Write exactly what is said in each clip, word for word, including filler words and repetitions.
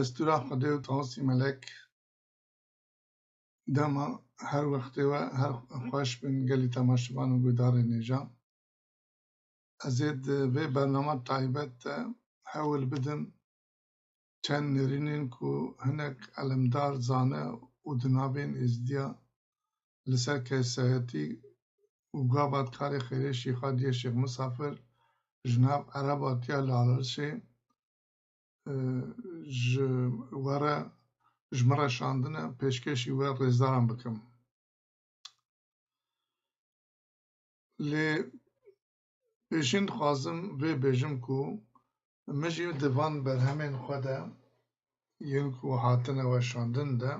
Destûra Xwedê û Tawusî Melek dema her wextê we her xweş bin gelî temaşevan û guhdarên hêja. Ez ê di vê bernama taybet de hewl bidim çend nêrînên ku hinek elimdar, zane û di navên êzdiya li ser kesayetî û gava dikarê xêrê Şîxadiyê Şêx Misafir ji nav Erebatiya Lalişê, e, ji we re, ji min re şandine, pêşkêşî we rêzdaran bikim. Lê pêşîn dixwazim vê bêjim ku min jî di van berhemên xwe de yên ku hatine weşandin de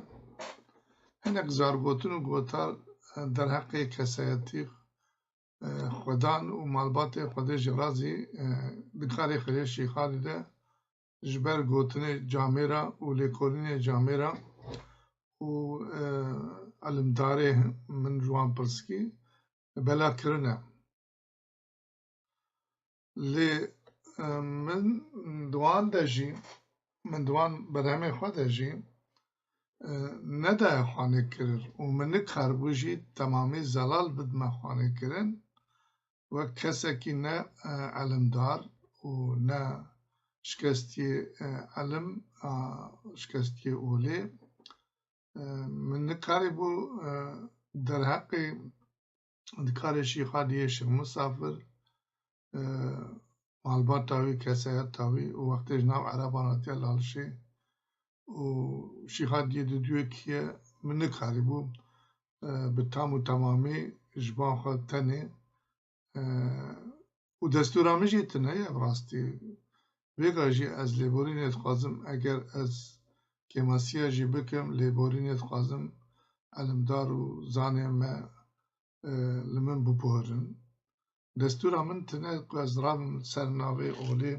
hinek zargotin û gotar derheqê kesayetî, e, xwedan û malbatê Xwedê jî razî, e, di karê xêrê Şîxadî de ji ber gotinê camêra û lêkolînê camêra û, e, elimdarê min ji wan pirsî bela kirine. Lê, e, min di wan de jî, min di wan berhemê xwe de jî, e, nedaye xwanê kirin û min nikaribû jî temamî zelal bidime xwanê kirin. Wek kesekî ne, e, elimdar û ne şikestiyê, e, elim, a, şikestiyê olê, e, min nikarîbû, e, derheqê dikarê Şîxadiyê Şêx Misafir, e, malbata wî, kesayeta wî û wextê ji nav Ereban hatiye Lalişê û Şîxadiyê di duyekî ye, min nikarîbû, e, bi tam û temamî ji ban xwe tenê, e, û destûra min jî tune ye bi rastî. Vêga jî ez lêborînê dixwazim, eger ez kêmasiya jî bikim, lêborînê dixwazim elimdar û zanê me, e, li min biborin. Destûra min tine ku ez rabim ser navê olê,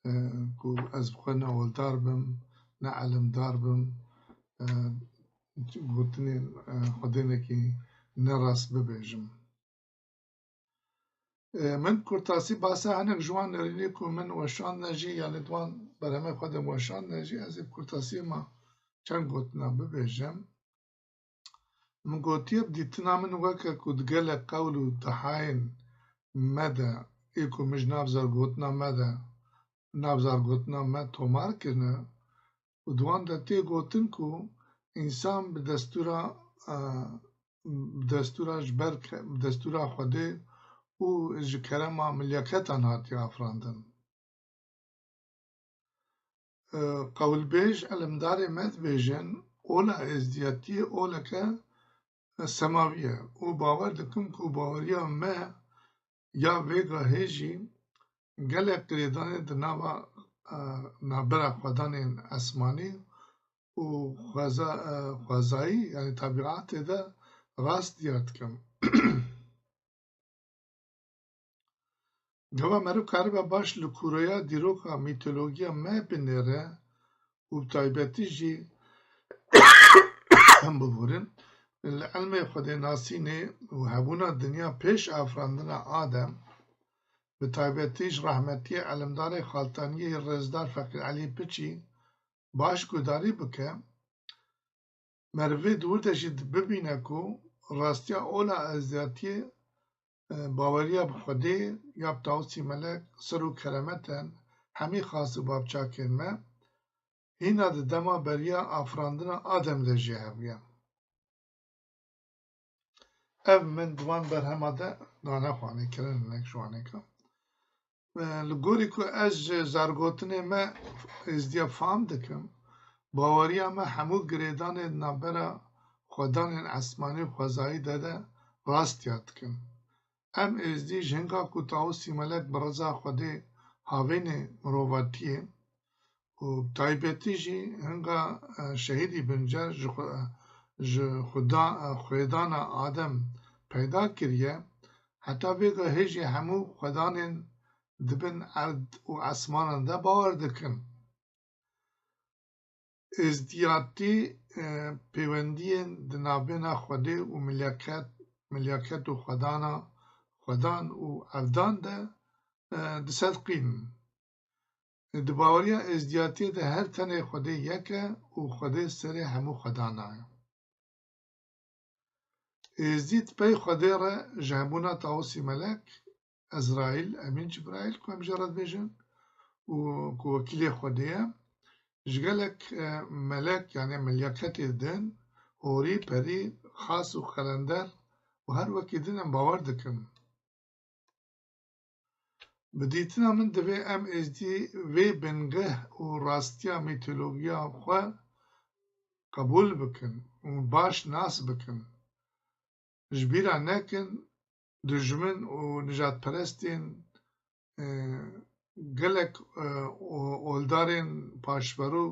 e, ku ez bi xwe ne oldar bim, ne elimdar bim, e, gotinên, e, xwedênekî nerast bibêjim. E, min kurtasî basa hinek ji wan nêrînê ku min weşandine jî, yanî di wan berhemê xwe de min weşandine jî, ez ê bi kurtasî ma çend gotina bibêjim. Min gotiye, bi dîtina min weke ku di gelek qewl û dehayên me de, ê ku min ji nav zargotina me de, nav zargotina me tomar kirine û di wan de tê gotin ku însan bi destûra, e, bi destûra ji ber ke-, bi destûra Xwedê û ji kerema milyaketan hatiye afirandin. E, qewilbêj, elimdarê me dibêjin, ola êzdiyatiyê oleke semawî ye û bawer dikim ku baweriya me ya vêga hê jî gelek girêdanê di nava, e, navbera xwedanên esmanî û xweza-, e, xwezayî, yanî tebîatê de rast diyar dikim. Gava meriv karibe baş li kûreya dîroka mîtologiya me binêre û bi taybetî jî, biborin, li ilmê xwedênasînê û hebûna dinya pêş afirandina Adem, bi taybetî ji rehmetiyê elimdarê Xaltaniyê rêzdar Feqîr Elî Piçî baş guhdarî bike, merivê di wir de jî bibîne ku rastiya ola êzdiyatiyê, e, baweriya bi Xwedê ya bi Tawusî Melek, ser û keremeten hemî xas û bavçakên me, hîna di dema beriya afirandina Adem de jî hebûye. Ev min di wan berhema de dane xwanê kirin, hinek ji wan ê ke. E, li gorî ku ez ji zargotinê me êzdiya fam dikim, baweriya me hemû girêdanên navbera xwedanên esmanî û xwezayî de de rast diyar dikin. Em êzdî ji hinga ku Tawusî Melek bi reza Xwedê havênê mirovatiyê û bi taybetî jî hinga, e, şehîdî Bincer ji xwe-, ji xuda-, e, xwêdana Adem peyda kiriye, heta vêga hê jî hemû xwedanên di bin erd û esmanan de bawer dikin. Êzdiyatî, e, pêwendiyên di navbêna Xwedê û milyaket, milyaket û xwedana, xwedan û evdan de, e, disedqînin. Di baweriya êzdiyatiyê de her tenê Xwedê yek e û Xwedê serê hemû xwedana ye. Êzdî di pey Xwedê re ji hebûna Tawusî Melek, Ezraîl, Emîn Cibraîl ku em jê re dibêjin û ku wekîlê Xwedê ye, ji gelek, e, melek, yanî melyaketê din, horî, perî, xas û qelender û her wekî din em bawer dikin. Bi dîtina min divê em êzdî vê bingeh û rastiya mîtologiya xwe qebûl bikin û baş nas bikin. Ji bîra nekin, dijmin û nijadperestên, e, gelek, e, o-, oldarên paşverû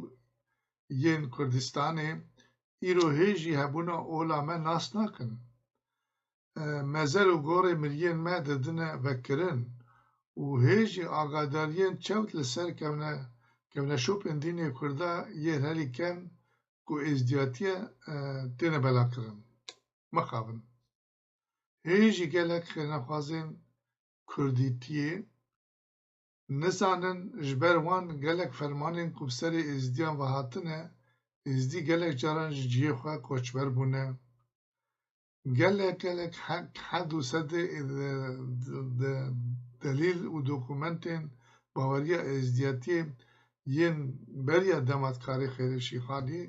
yên Kurdistanê îro hê jî hebûna ola me nas nakin. E, mezel û gorê miriyên me didine vekirin û hê jî agadariyên çewt li ser kevne-, kevneşopên dînê Kurda yê herî kevn ku êzdiyatiye, e, têne belakirin. Mixabin. Hê jî gelek xêrnexwazên Kurdîtiyê nizanin, ji ber wan gelek fermanên ku bi serê êzdiyan ve hatine, êzdî gelek caran ji cihê xwe koçber bûne. Gelek, gelek he-, hed û sedê de-, de-, delîl û dokumentên baweriya êzdiyatiyê yên beriya dema di karê Xêrê Şîxanî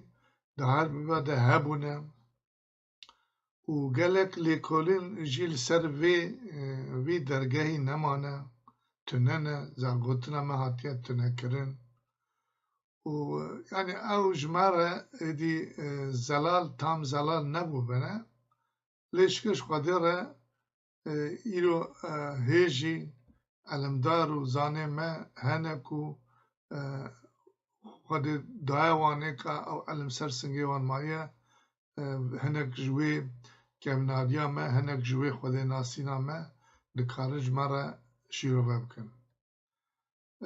de her bibe de hebûne. Û gelek lêkolîn jî li ser vê, e, vî dergehî nemane, tune ne, zargotina me hatiye tunekirin. Û, yanî ew ji me re êdî, e, zelal, tam zelal nebûbine. Lê şikir ji Xwedê re, e, îro, e, hê jî elimdar û zanê me hene ku, e, Xwedê daye wan ê ka ew elim ser singê wan maye, e, hinek ji wê kevnariya me, hinek ji wê xwedênasîna me dikarin ji me re şîrove bikin.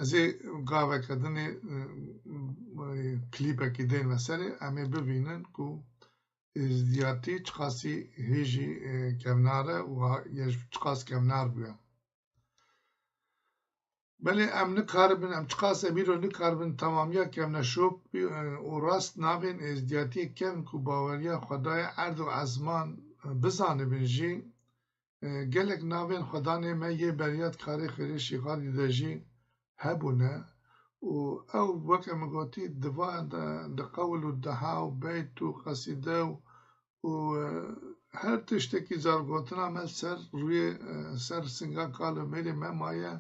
Ez ê gaveke din ê, e, e, klîpekî dên me serê, em ê bibînin ku êzdiyatî çiqasî hê jî, e, kevnar e û ha-, ya jî çiqas kevnar bûye. Belê em nikaribin, em çiqas em îro nikaribin temamiya kevneşop, e, û rast navên êzdiyatiyê kevn ku baweriya Xwedayê erd û ezman, e, bizanibin jî, e, gelek navên xwedanê me yê beriya di karê Xêrê Şîxadî de jî hebûne û ew, weke min gotî, di va de, di qewl û deha û beyt û qesîde û û, e, her tiştekî zargotina me ser rûyê, e, ser singa kal û mêrê me maye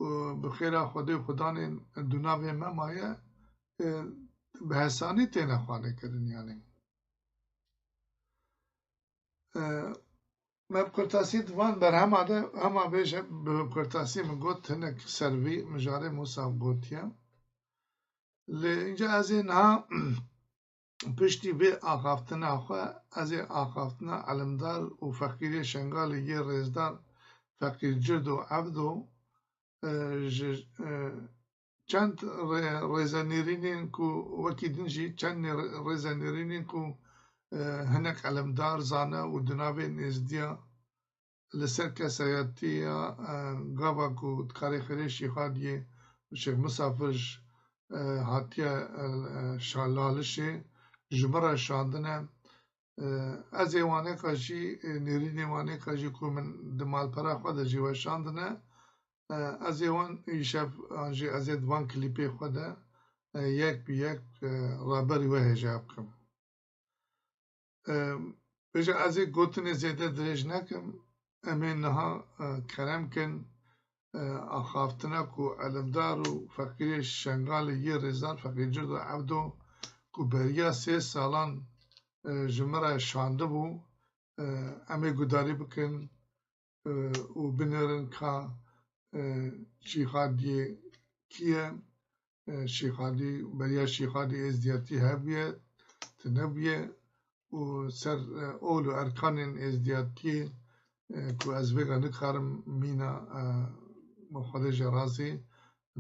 û bi xêra Xwedê û xudanên dûnavê me maye, e, bi hesanî têne xwanekirin, yanî. E, me bi kurtasî di van berhema de, hema bêje bi kurtasî min got, hinek ser vî mijarê Mûsa gotiye. Lê înca ez ê niha piştî vê axaftina xwe, ez ê axaftina elimdar û feqîrê Şengalê yê rêzdar Feqîr Cirdo Evdo, e, ji, e, çend rê-, rêzenêrînên ku wekî din jî çend nê-, rêzenêrînên ku, e, hinek elimdar, zane û di navê nêzdiya li ser kesayetiya, e, gava ku di karê Xêrê Şîxadiyê Şêx Misafir, e, hatiye, e, e, şa-, Lalişê ji min re şandine. E, ez ê waneka jî, e, nêrînê waneka jî ku min di malpera xwe de jî weşandine, e, ez ê wan îşev an jî ez ê di van klîpê xwe de, e, yek bi yek, e, raberî we hêja bikim. E, bêje ez ê gotinê zêde dirêj nekim. Em ê niha, e, kerem kin, e, axaftina ku elimdar û feqîrê Şengalê yê rêzdar Feqîr Cirdo Evdo ku beriya sê salan, e, ji min re şandibû, e, em ê gudarî bikin, e, û binêrin ka, e, Şîxadiyê kî ye, e, Şîxadî, beriya Şîxadî êzdiyatî hebûye, tu nebûye û ser, e, ol û erkanên êzdiyatiyê, e, ku ez vêga nikarim mîna, e, bi Xwedê jê razî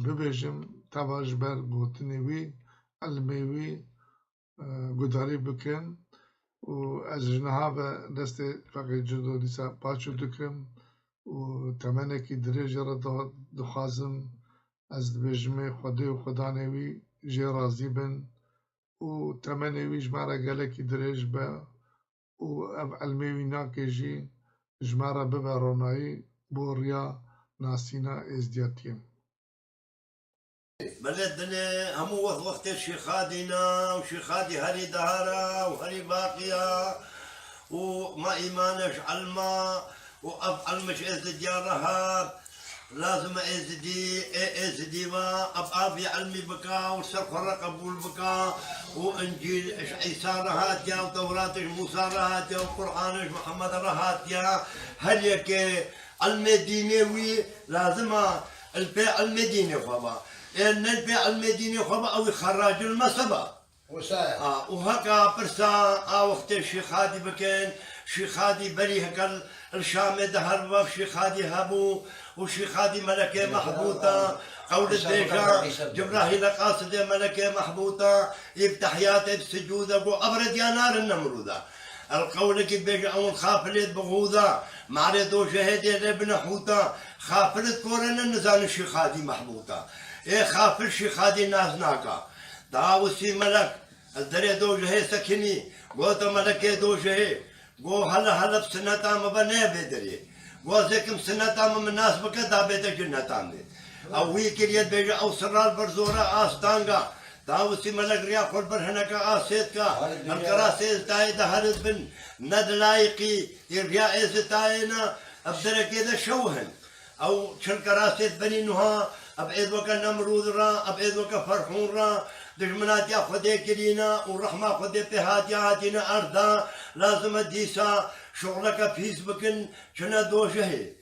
bibêjim, teva ji ber gotinê wî, ilmê wî, e, gudarî bikin û ez ji niha ve destê Feqîr Cirdo dîsa paçû dikim û temenekî dirêj jê re da-, dixwazim, Ez dibêjim ê Xwedê û Xwedanê wî jê razî bin û temenê wî ji me re gelekî dirêj be û ev ilmê wî nakê jî ji me re bibe ronayî bo riya nasîna êzdiyatiyê. Belê dinê hemû wext wextê Şîxadî ne û Şîxadî herî dahara û herî baqî ya û ma îmane ji ilma û ev ilm ji êzidiya re hat. Lazim e êzidî, ê êzidî ve ev avî ilmî bika û ser xwe re qebûl bika û Încîl ji Îsa re hatiye û Tewrat ji Mûsa re hatiye û Qur'an ji Mihemed re hatiye. Her yekê ilmê dînê wî lazim e li pê ilmê dînê xwe be. Ê ne li pê ilmê dînê xwe be, ew ê xerracil mezheb e. Wisa ye. A, û heka pirsa a wextê Şîxadî bikin, Şîxadî berî heke li Şamê de her wev Şîxadî hebû û Şîxadî melekê mehbût e. Qewlê dibêje, Cibrahîle qasidê melekê mehbût e, î bi tehiyatê bi sicûd e, got, ev rediya narin Nemrûd e. El qewlekî dibêje, ew in xafilê bi xûd e, marê dojehê dê lê bine hût e. Xafil di kore ne, nizanin Şîxadî mehbût e. Ê xafil Şîxadî nas naka. Dawusî melek, ez derê dojehê sekinî, gote melekê dojehê, go hele hele bi sineta me be neye vê derê. Go ez ê kim sineta me min nas bike da bête cinneta me. Ew wî kiriye dibêje ew sirral ber zora astanga. Dawusî melek riya xwe li ber hineke asê dika. Em kerasê êzitayê de herid bin. Ne di layîqî ê riya êzitayê ne, ev derekê de şew hin. Ew çil kerasê dibenî nuha, ev êd weke Nemrûd re, ev êd weke Ferhûn re, dijminatiya Xwedê kirîne û rehma Xwedê pê hatiye hatîne erd de, lazim e dîsa şuxleke pîs bikin, çine dojehê.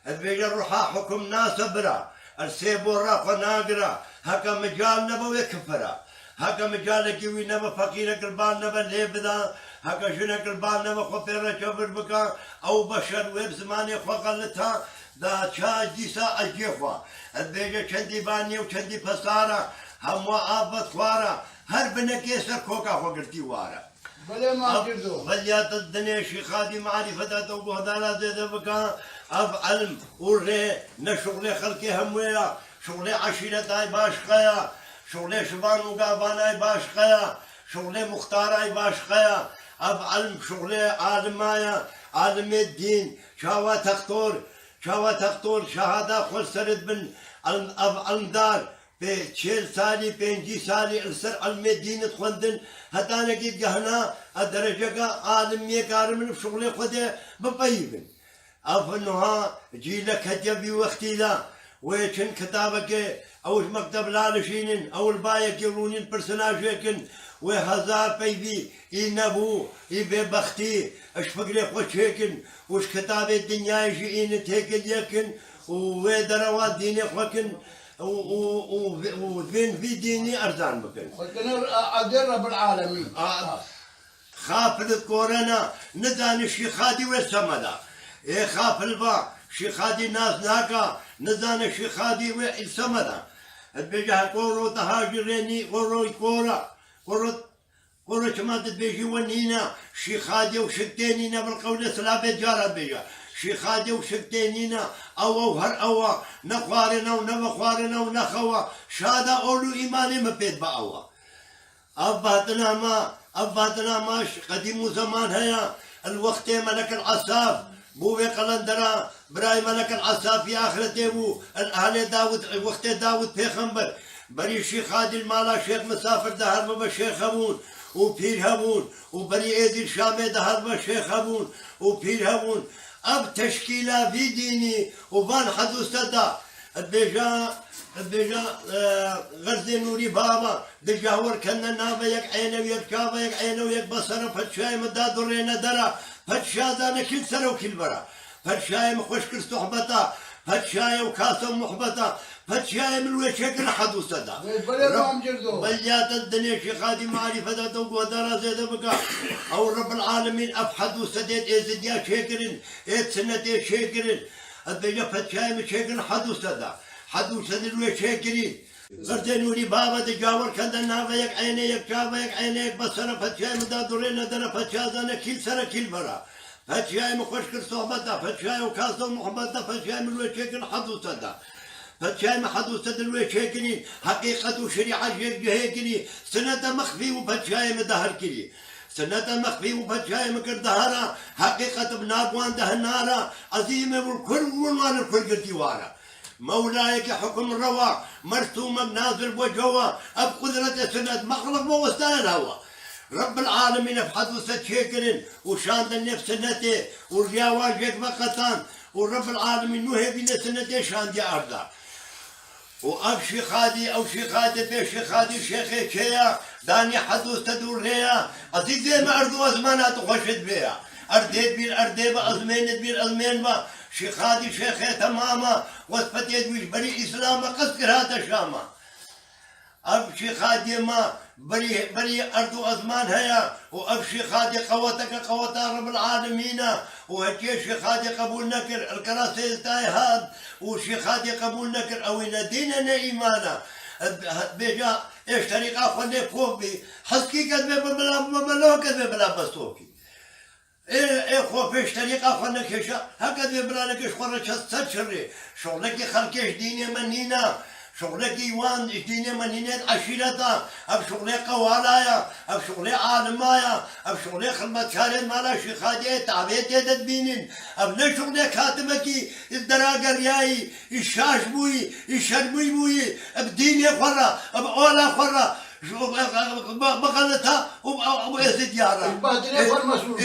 Dibêje ruha hukum nase bira, ersê bo ra xwe nagira, heke mical nebe wê kifira. Heke micalekî wî nebe feqîrek li bal nebe lê bida, heke jinek li bal nebe xwe pê re çevir bika, ew beşer wê bi zimanê xwe xelita, da ça dîsa ecê xwe. Dibêje çendî banî û çendî pesara, hemû av be xwara, her binekê ser koka xwe girtî ware. Belê, Ev Macirdo. Belya te dinê Şîxadî marîfeta te û guhdara zêde bika, ev ilm û rê ne şuxlê xelkê hemû ya, şuxlê eşîretay başqa ya, şuxlê şivan û gavanay başqa ya, şuxlê muxtaray başqa ya. Ev ilm şuxlê alima ya, alimê dîn, çawa textor, çawa textor şehada xwe ser dibin, ilm, ev ilmdar, pê çêl salî, pêncî salî li ser ilmê dîn dixwendin, hetanekî digehna a dereceka alimiyê karin bi şuxulê xwe de bipeyivin. Ev niha cîlek hetiye vî wextî de, wê çin kitabekê, ew ji mekteb lalişînin, ew li bayekî rûnîn pirsinajêkin, wê hezar peyvî, î nebû, î bêbextî, ji fikrê xwe çêkin û ji kitabê dinyayê jî îni têkiliye kin û wê derewa dînê xwe kin. û, û, û, û vên vî dînî erzan bikin. Xwedine erdê Rebbil Alemîn. A, xafil korena, nizane Şîxadî wê semeda. Ê xafil va, Şîxadî nas naka, nizane Şîxadî wê semeda. Dibêje he koro te hajî rênî, koro kora, koro Koro çima tu dibêjî we nîne, Şîxadî û Şiktê nîne, bil qewlê silabê cara dibêje. Şîxadî û Şiktê nîne, ew ew her ew a, ne xwarina û ne vexwarina û ne xewa, şada ol û îmanê me pê dibe ew a. Ev batina me, ev batina me ji qedîm û zeman heye, el wextê Melek el Esaf, bû vê qelendera, Birayê Melek el Esafî axretê bû, el ahlê Dawid, wextê Dawid pêxember, berî Şîxadî li mala Şêx Misafir de her bibe şêx hebûn û pîr hebûn û berî êdî li Şamê de her bibe şêx hebûn û pîr hebûn. Ev teşkîla vî dînî û van hedûse da, dibêja, dibêja, e, Xerzê Nûrî Baba, di cahwer kende nave yek eyne û yek çave yek eyne û yek besere, padşahê min da du rêne dera, padşah zane kî li ser û kî li bera. Padşahê min xweş kir sohbeta, padşahê û kase muhbeta, padşahê min wê çêkir hedûse da. Wê belê Reb-, Mam Cirdo. Belya te dinê Şêxadî marîfeta te û guhdara zêde bika. Ew Rebbil Alemîn ev hedûse dê êzidiya çêkirin, ê sinetê çêkirin. Ez bêje padşahê min çêkirin hedûse da. Hedûse dil wê çêkirî. Xerzê Nûrî Baba di cawir kende nave yek eyne yek çave yek eyne yek besere, padşahê min da du rêne dere, padşah zane kî li sere kî li bera. Padşahê min xweş kir sohbeta, padşahê û kase û muhbeta, padşahê min wê çêkir hedûse da. Padşahê me hed û sed li wê çêkirî, heqîqet û şerîet jêk cihê kirî, sinete mexfî û padşahê me dahir kirî. Sinete mexfî û padşahê me kir dahara, heqîqet bi nav wan de hinara, ezîmê wir kur û wan li kur girtî wara. Mewlayeke hukm rewa, mersûmek nazil bo cewa, ev qudretê sinet mexluq bo westayên hewa. Rebbil alemîn ev hed û sed çêkirin û şandin nêv sinetê û riya wan jêk veqetan û Rebbil alemîn nû hêvî nê sinetê şandiye erda. Û ev şîxadî, ew şîxadî bê şîxadî şêxê çêya, danî hed û sed û rêya, ezîzê me erd û ezmana tu xweşit bêya. Erdê dibîr erdê be, ezmênê dibîr ezmên be, şîxadî şêxê temama, wesfetê dibîr berî Îslama, qest kir hate Şama. Ev şîxadiyê me berî, berî erd û ezman heye û ev şîxadî qeweteke qeweta Rebbil Alemîn e û hekî şîxadî qebûl nekir, el kerasê Îsa'yê hat û şîxadî qebûl nekir, ew ne dîn e ne îman e. Bêja ê ji terîqa xwe lê pok bî, heskî ke divê bi bila, bi bila, ke divê bila bestokî. Ê, ê xwe pêş terîqa xwe nekêşa, heke divê bila nekêş xwe re çet ser çirê. Şuxlekî xelkê ji dînê me nîna, şuxlekî wan ji dînê me nîne eşîreta, ev şuxlê qewala ya, ev şuxlê alima ya, ev şuxlê xilmetkarên mala Şîxadiyê tabê tê de dibînin. Ev ne şuxlê katibekî dera geriyayî, şaş bûyî, şermî bûyî, bi dînê xwe re, bi ola xwe re, Ji, bi, bi, bixelita û, û, û Êzidiya re. Ê,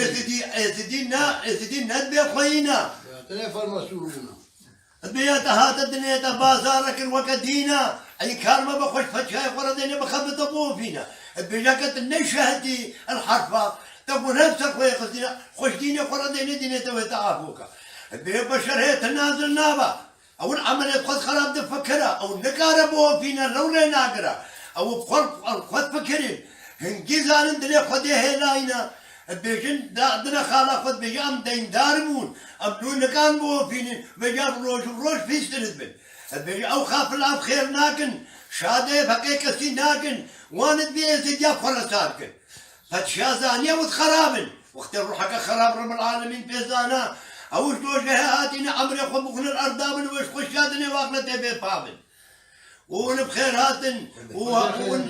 Êzidî, Êzidî ne, Êzidî ne dibê xweyî ne. Dibê ya te hate dinê te bazar kir weke dîna. Ey kar me bi xweş peçkayê xwe re dêne bixebite bofîne. Dibêje ke tu neşehitî el herfa. Te ku nefse xwe yê xistîne, xweş dînê xwe re dêne dînê te wê te afoka. Dibê beşer hê te nazil nabe. Ew in emelê xwe xerab difikire, ew nikare biofîne, rew rê nagire. Ew bi xwe, xwe difikirîn. Hingî zanin dilê Xwedê hêlayîne. Dibêjin, da, dine xala xwe dibêje, em deyndar bûn. Em nû nikan biofînin. Vêca bi roj bi roj pîstir dibin. Dibêje, ew xafil ev xêr nakin. Şadê feqê kesî nakin. Wan dibê Êzidiya xwe re sar kin. Padşa zaniye wit xerab in. Wextê ruheke xerab Rebbil Alemîn pê zana, ew ji dojehê hatîne emrê xwe bixwin erda bin û ji xweşiya dinê û axretê bê pa bin. Û hûn bi xêr hatin û heke hûn,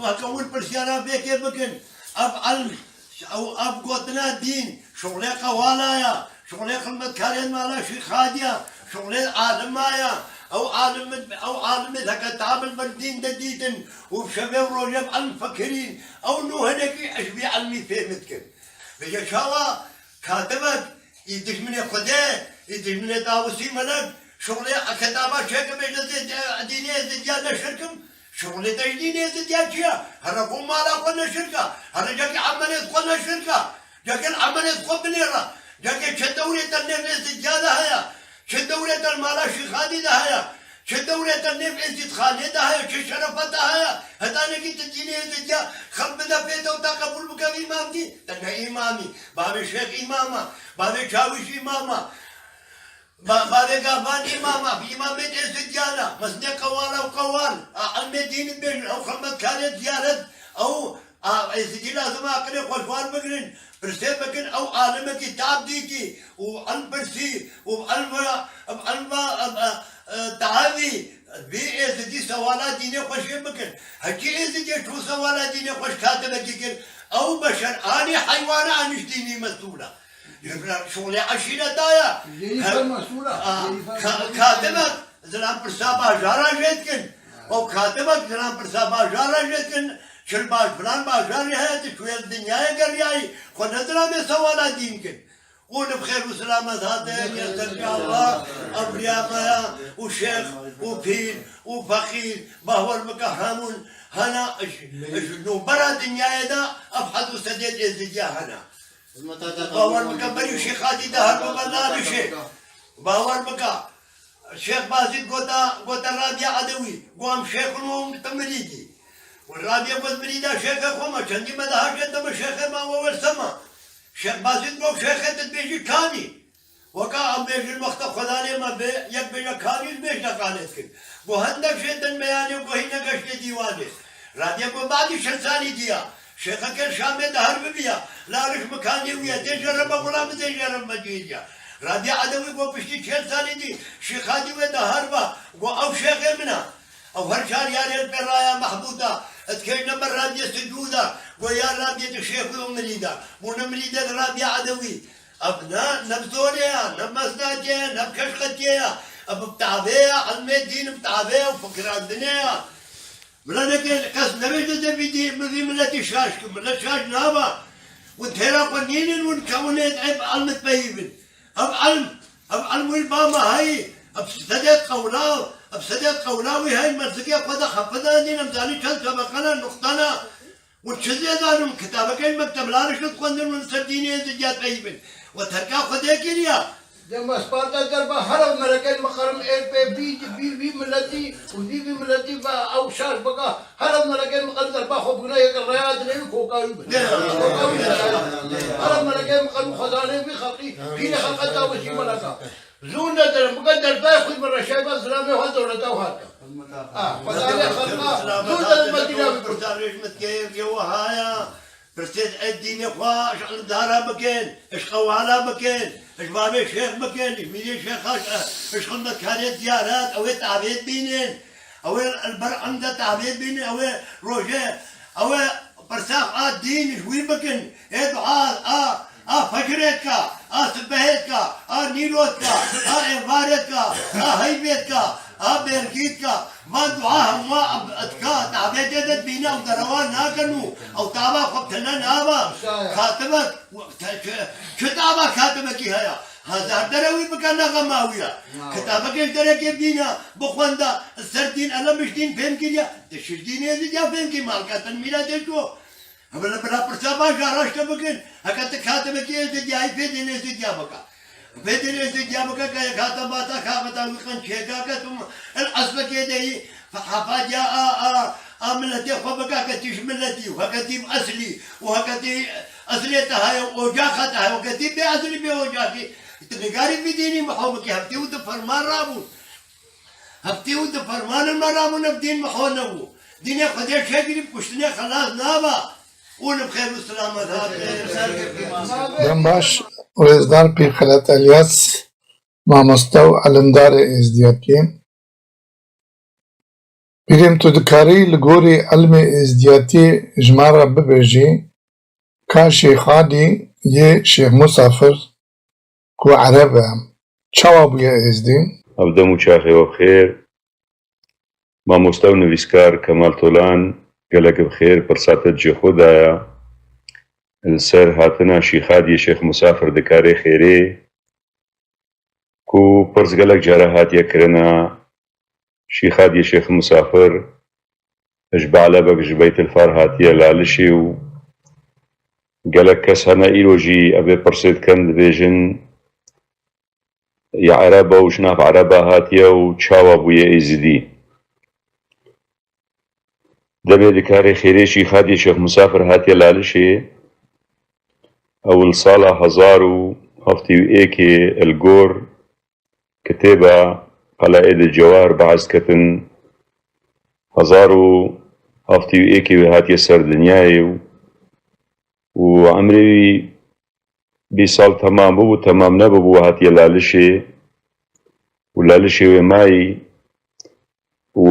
heke hûn pirsyara vêkê bikin. Ev elm, ew, ev gotina dîn, şuxlê qewala ya. Şuxlê xizmetkarên mala Şîxadiya, şuxlê alima ya. Ew alim, ew alimê heke tabin ber dîn de dîtin û bi şevê û rojê bi elm fikirîn. Ew nû hinekî ji vî elmî fêhm dikin. Bêje çawa katibek, î dijminê Xwedê, î dijminê Dawusî melek, şuxlê ketaba çêke bêje zê-, dînê Êzidiya neşir kim? Şuxlê te ji dînê Êzidiya çi ya? Here xwe mala xwe neşir ka. Here cekê emelê xwe neşir ka. Cekê emelê xwe binêre. Cekê çi dewrê te nêv Êzidiya de heye. Çi dewrê te mala Şîxadî de heye. Çi dewrê te nêv Êzidxanê de heye. Çi şerefeta heye. Hetanekî tu dînê Êzidiya xelk bide pê te û te qebûl bike vî îmamtî. Te ne îmamî. Bavê şêx îmama. Bavê çawîş îmama. Ba-, bavê gavan îmama. Îmamê Êzidiya ne. Mesnê qewala û qewal. A, elmê dînî dibêjin. Ew xelmetkarê ziyaret. Ew A, Êzidî lazim e aqilê xwe ji wan bigirin, pirsê bikin, ew alimekî tab dîtî û elm pirsî û elm ve, elm ve, e, e, e, taevî, vî Êzidî sewala dînê xwe jê bikin. Hekî Êzidî çû sewala dînê xwe ji katibekî kir, ew beşer anî heywana anî ji dînî mesûl e. Şuxulê eşîreta ye. Jêrî He-, fer mesûl e. a, Jêrî fer ka-, mesûl e. Katibek zilam pirsa bajara jê dikin. Ew katibek zilam pirsa bajara jê dikin. Çil baş filan bajarê heye, tu çûye li dinyayê geriyayî, xwe ne zilamê sewala dîn kin. Û li bi xêr û silamet hate, ya serca Allah, ebriya me ya, û şêx, û pîr, û feqîr, bahwer bike hemûn, hena ji, ji nûbera dinyayê de ev hed û sedê êzidiya hene. Bahwer bike berî Şêxadî de her bû me nabişê. Bahwer bike. Şêx Bazîd gota, gota Rabiya Edewî, got, em şêxin û tu mirîdî. Û Rabiya got, mirîda şêxê xwe me, çendî me dihaşê te me şêxê me we wersema. Şêx Bazîd got, şêxê te dibêjî kanî. Weka em bêjin wexta Xwedanê me bê, yek bêje kanî, bêjne kanê dikin. Got, hindek jê din meyanê, got, hîne geştê dîwanê. Rabiya got, badî çend salî diya. Şêxeke Şamê de her bibiya. Lariş mikanê wî ye, tê jere me xulamê, tê jere me cihê diya. Rabî Edewî got piştî çel salî dî Şêxadî wê de herba, got ew şêxê min e. Ew her çar yarê li pê raya Mehbûda, dikêjne ber Rabîyê Sicûda, got ya Rabîyê di şêxî û mirîda. Bûne mirîdê di Rabî Edewî. Ev ne, ne bi zorê ya, ne bi mesnatiyê ya, ne bi keşxetiyê ya. Ev bi tavê ya, ilmê dîn bi tavê ya û fikirandinê ya. Mila neke kes nebêje de vî dî, min vî miletî şaş kir, milet şaş naba. Hûn têra xwe nînin, hûn kewinê ev ilm dipeyivin. Ev ilm, ev ilm wî ba me heyî, ev sedê qewla, ev sedê qewla wî heyî merzikê xwe de xefe de nîn, em zanî çend tebeqana, nuqtana. Hûn çi zêdanin, kitabekên mekteblarê şi dixwendin, hûn ser dînê Êzidiya dipeyivin. We terka Xwedê kiriya. Dema sparta derba hera melekên miqerim êr pê bî, bî vî miletî û dî vî miletî ve ew şaş bika, hera melekên miqerim derba xwe bigre yek raya dilê wî kokawî bin. Kokawî bin. Hera melekên miqerim xwezanê vî xelqî, pîrê xelqe dawetî meleka. Zû nedirin, bike derpey xwî bi reşayba zilamê xwe dewleta xwe hate. Ah, xwezanê xelqa, zû nedirin Medîna wî kurtarê ji min dikeye, yê wiha ya. Pirsê ez dînê xwe ji îlimdara bikin, ji qewala bikin, ji bavê şêx bikin, ji mîrê şêxa, ji xizmetkarê ziyaret, ew ê tavêt bînin, ew ê li ber îmde tavêt bînin, ew ê rojê, ew ê pirsa a dîn ji wî bikin, ê dua a, a fecrê dika, a sibehê dika, a nîro dika, a êvarê dika, a heyvê dika, a bêrgî dika. Van dua hemû dika, tavêtê de dibîne ew derewan nakin û ew tava xwe bi tine naba. Katibek, çi, çi tava katibekî heye? Hezar derewî bike ne xema wî ye. Kitabekê ji derekê bîne, bixwenda, ser dîn elem ji dîn fêm kiriye. Di şiş dînê Êzidiya fêm kir, malketin mîra tê ço. Bila, bila pirsa baş a raşte bikin. Heke ti katibekî Êzidiyayî fê dîn Êzidiya bike. Fê dîn Êzidiya bike ke yek hate bata kaxeta wî qenc çêka ke tu el eslekê de yî, hafadiya a, a, a miletê xwe bike ke tî ji miletî û heke tî bi eslî û heke tî eslê te heye û ocaxa te heye û ke tî bê eslî bê ocakî. Ti nigarî vî dînî miho bikî, heftê û di ferman rabûn. Heftê û di fermanên me rabûn, ev dîn miho nebû. Dînê Xwedê çêkirî, bi kuştinê xelas naba. Û li bi xêr û selamet hatin. Dem baş, rêzdar Pîr Xelet Elyas, mamoste û elimdarê êzdiyatiyê. Pîrê min, tu dikarî li gorî ilmê êzdiyatiyê ji me re bibêjî, ka Şêxadî yê Şêx Musafir ku ereb e, çawa bûye êzdî? Ev dem û çaxê we bi xêr. Mamoste û nivîskar Kemal Tolan, gelek bi xêr, pirsa te cihê xwe daye. Li ser hatina Şîxadiyê Şêx Musafir dikarê xêrê, ku pirs gelek cara hatiye kirina, Şîxadiyê Şêx Musafir ji Be'lebek ji Beytilfar hatiye Lalişê û gelek kes hene îro jî ev ê pirsê dikin, dibêjin, ya Ereba û ji nav Ereba hatiye û çawa bûye Êzidî. Demê dikarê xêrê Şîxadiyê Şêx Musafir hatiye Lalişê, ew li sala hezar û heftê û êkê li gor kitêba Qelaêdil Cewahir behs ketin, hezar û heftê û êkê wê hatiye ser dinyayê û, û emrê wî bîst sal temam bûbû, temam nebûbû, hatiye Lalişê û Lalişê wê mayî û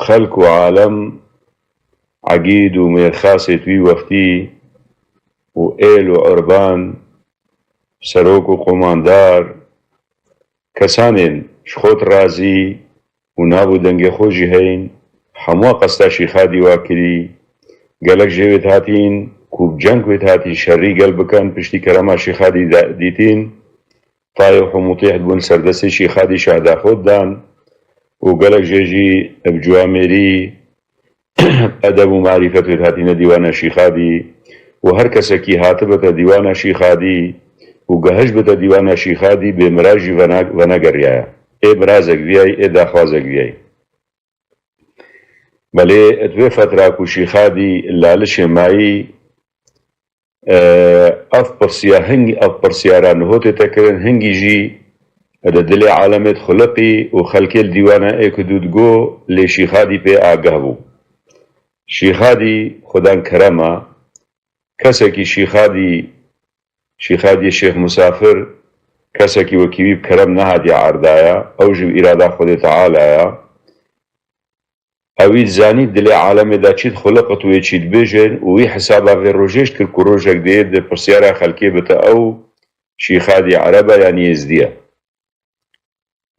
xelk û alem egîd û mêrxasê wî wextî û êl û urban, serok û qomandar, kesanên ji xwe razî û nav û dengê xwe jî heyîn, hemû qesta Şîxadî wa kirî. Gelek jê wê dihatîn ku bi ceng wê dihatîn şerî gel bikin, piştî kerema Şîxadî de-, dîtîn, tayê û mutîh dibûn, ser destê Şîxadî şehda xwe didan û gelek jê jî bi ciwamêrî, edeb û marîfet wê dihatîne dîwana Şîxadî û her kesekî hatibite dîwana Şîxadî û gehiştbite dîwana Şîxadî, bê miraz jî vena-, venegeriyaya. Ê mirazek viyayî, ê daxwazek viyayî. Belê, di vê fetra ku Şîxadî Lalişê mayî, e, ev pirsiya hingî, ev pirsiyara niho tête kirin, hingî jî di dilê alemê dixuliqî û xelkê li dîwana ê ku dû digo, lê Şîxadî pê ageh bû. Şîxadî xudan kerema, kesekî Şîxadî, Şîxadiyê Şêx Musafir, Kesekî wekî wî bi kerem nehatiye erdaya, ew jî bi îrada Xwedê Teala ya. Ewî zanî dilê alemê de çî dixuliqit wê çî dibêjin û wî hesaba vê rojê jî dikir ku rojek dê di pirsyara xelkê bite ew Şîxadî Ereb e yan Êzdî ye.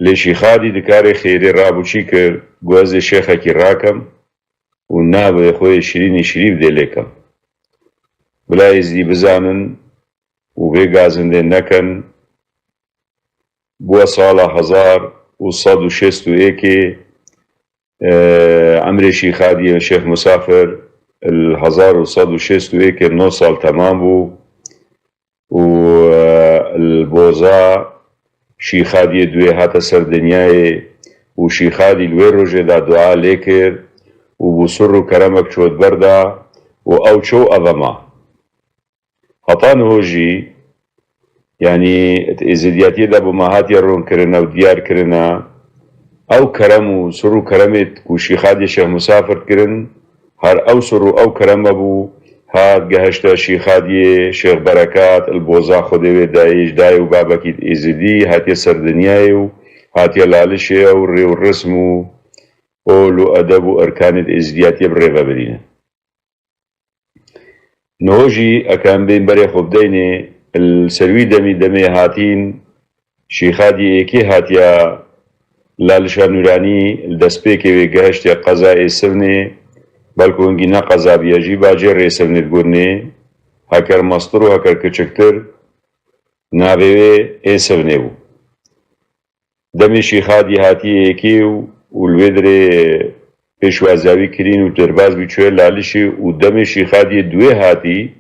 Lê Şîxadî dikarê xêrê rabû çî kir, got, ez ê şêxekî rakim û navê xwe yê Şirînî Şirîf dê lê kem. Bila Êzdî bizanin û vê gazindê nekin, bûye sala hezar û sed û şêst û êkê, e, emrê Şîxadiyê Şêx Musafir li hezar û sed û şêst û êkê nod sal temam bû û, e, li Boza Şîxadiyê duê hate ser dinyayê û Şîxadî li wê rojê de dua lê kir û bû sirr û keremek çot berda û ew çû ev e ma. Heta niho jî, yanî di êzidiyatiyê de bi me hatiye ronkirin û diyar kirine, ew kerem û sirr û keremê ku Şîxadiyê Şêx Musafir dikirin, her ew sirr û ew kereme bû, hat gehişte Şîxadiyê Şêx Berekat, il boza Xwedê wê dayê ji dayê û babekî êzidî hatiye ser dinyayê û hatiye Lalişê ew rê û rism û ol û edeb û erkanê di êzidiyatiyê bi rê ve birîne. Niho jî eke em bên berê xwe bideynê, li ser wî demî demê hatîn, Şîxadî êkê hatiya Lalişa Nûranî li destpêkê wê gehiştê qeza Êsivnê, belku hingî ne qeza biye jî, bacêr Êsivnê digotinê, heker mestir û heker kiçiktir, navê wê Êsivnê bû. Demê Şîxadî hatiye êkê û, û li wê dirê pêşwaziya wî kirîn û derbaz bî çûye Lalişê û demê Şîxadiyê duê hatî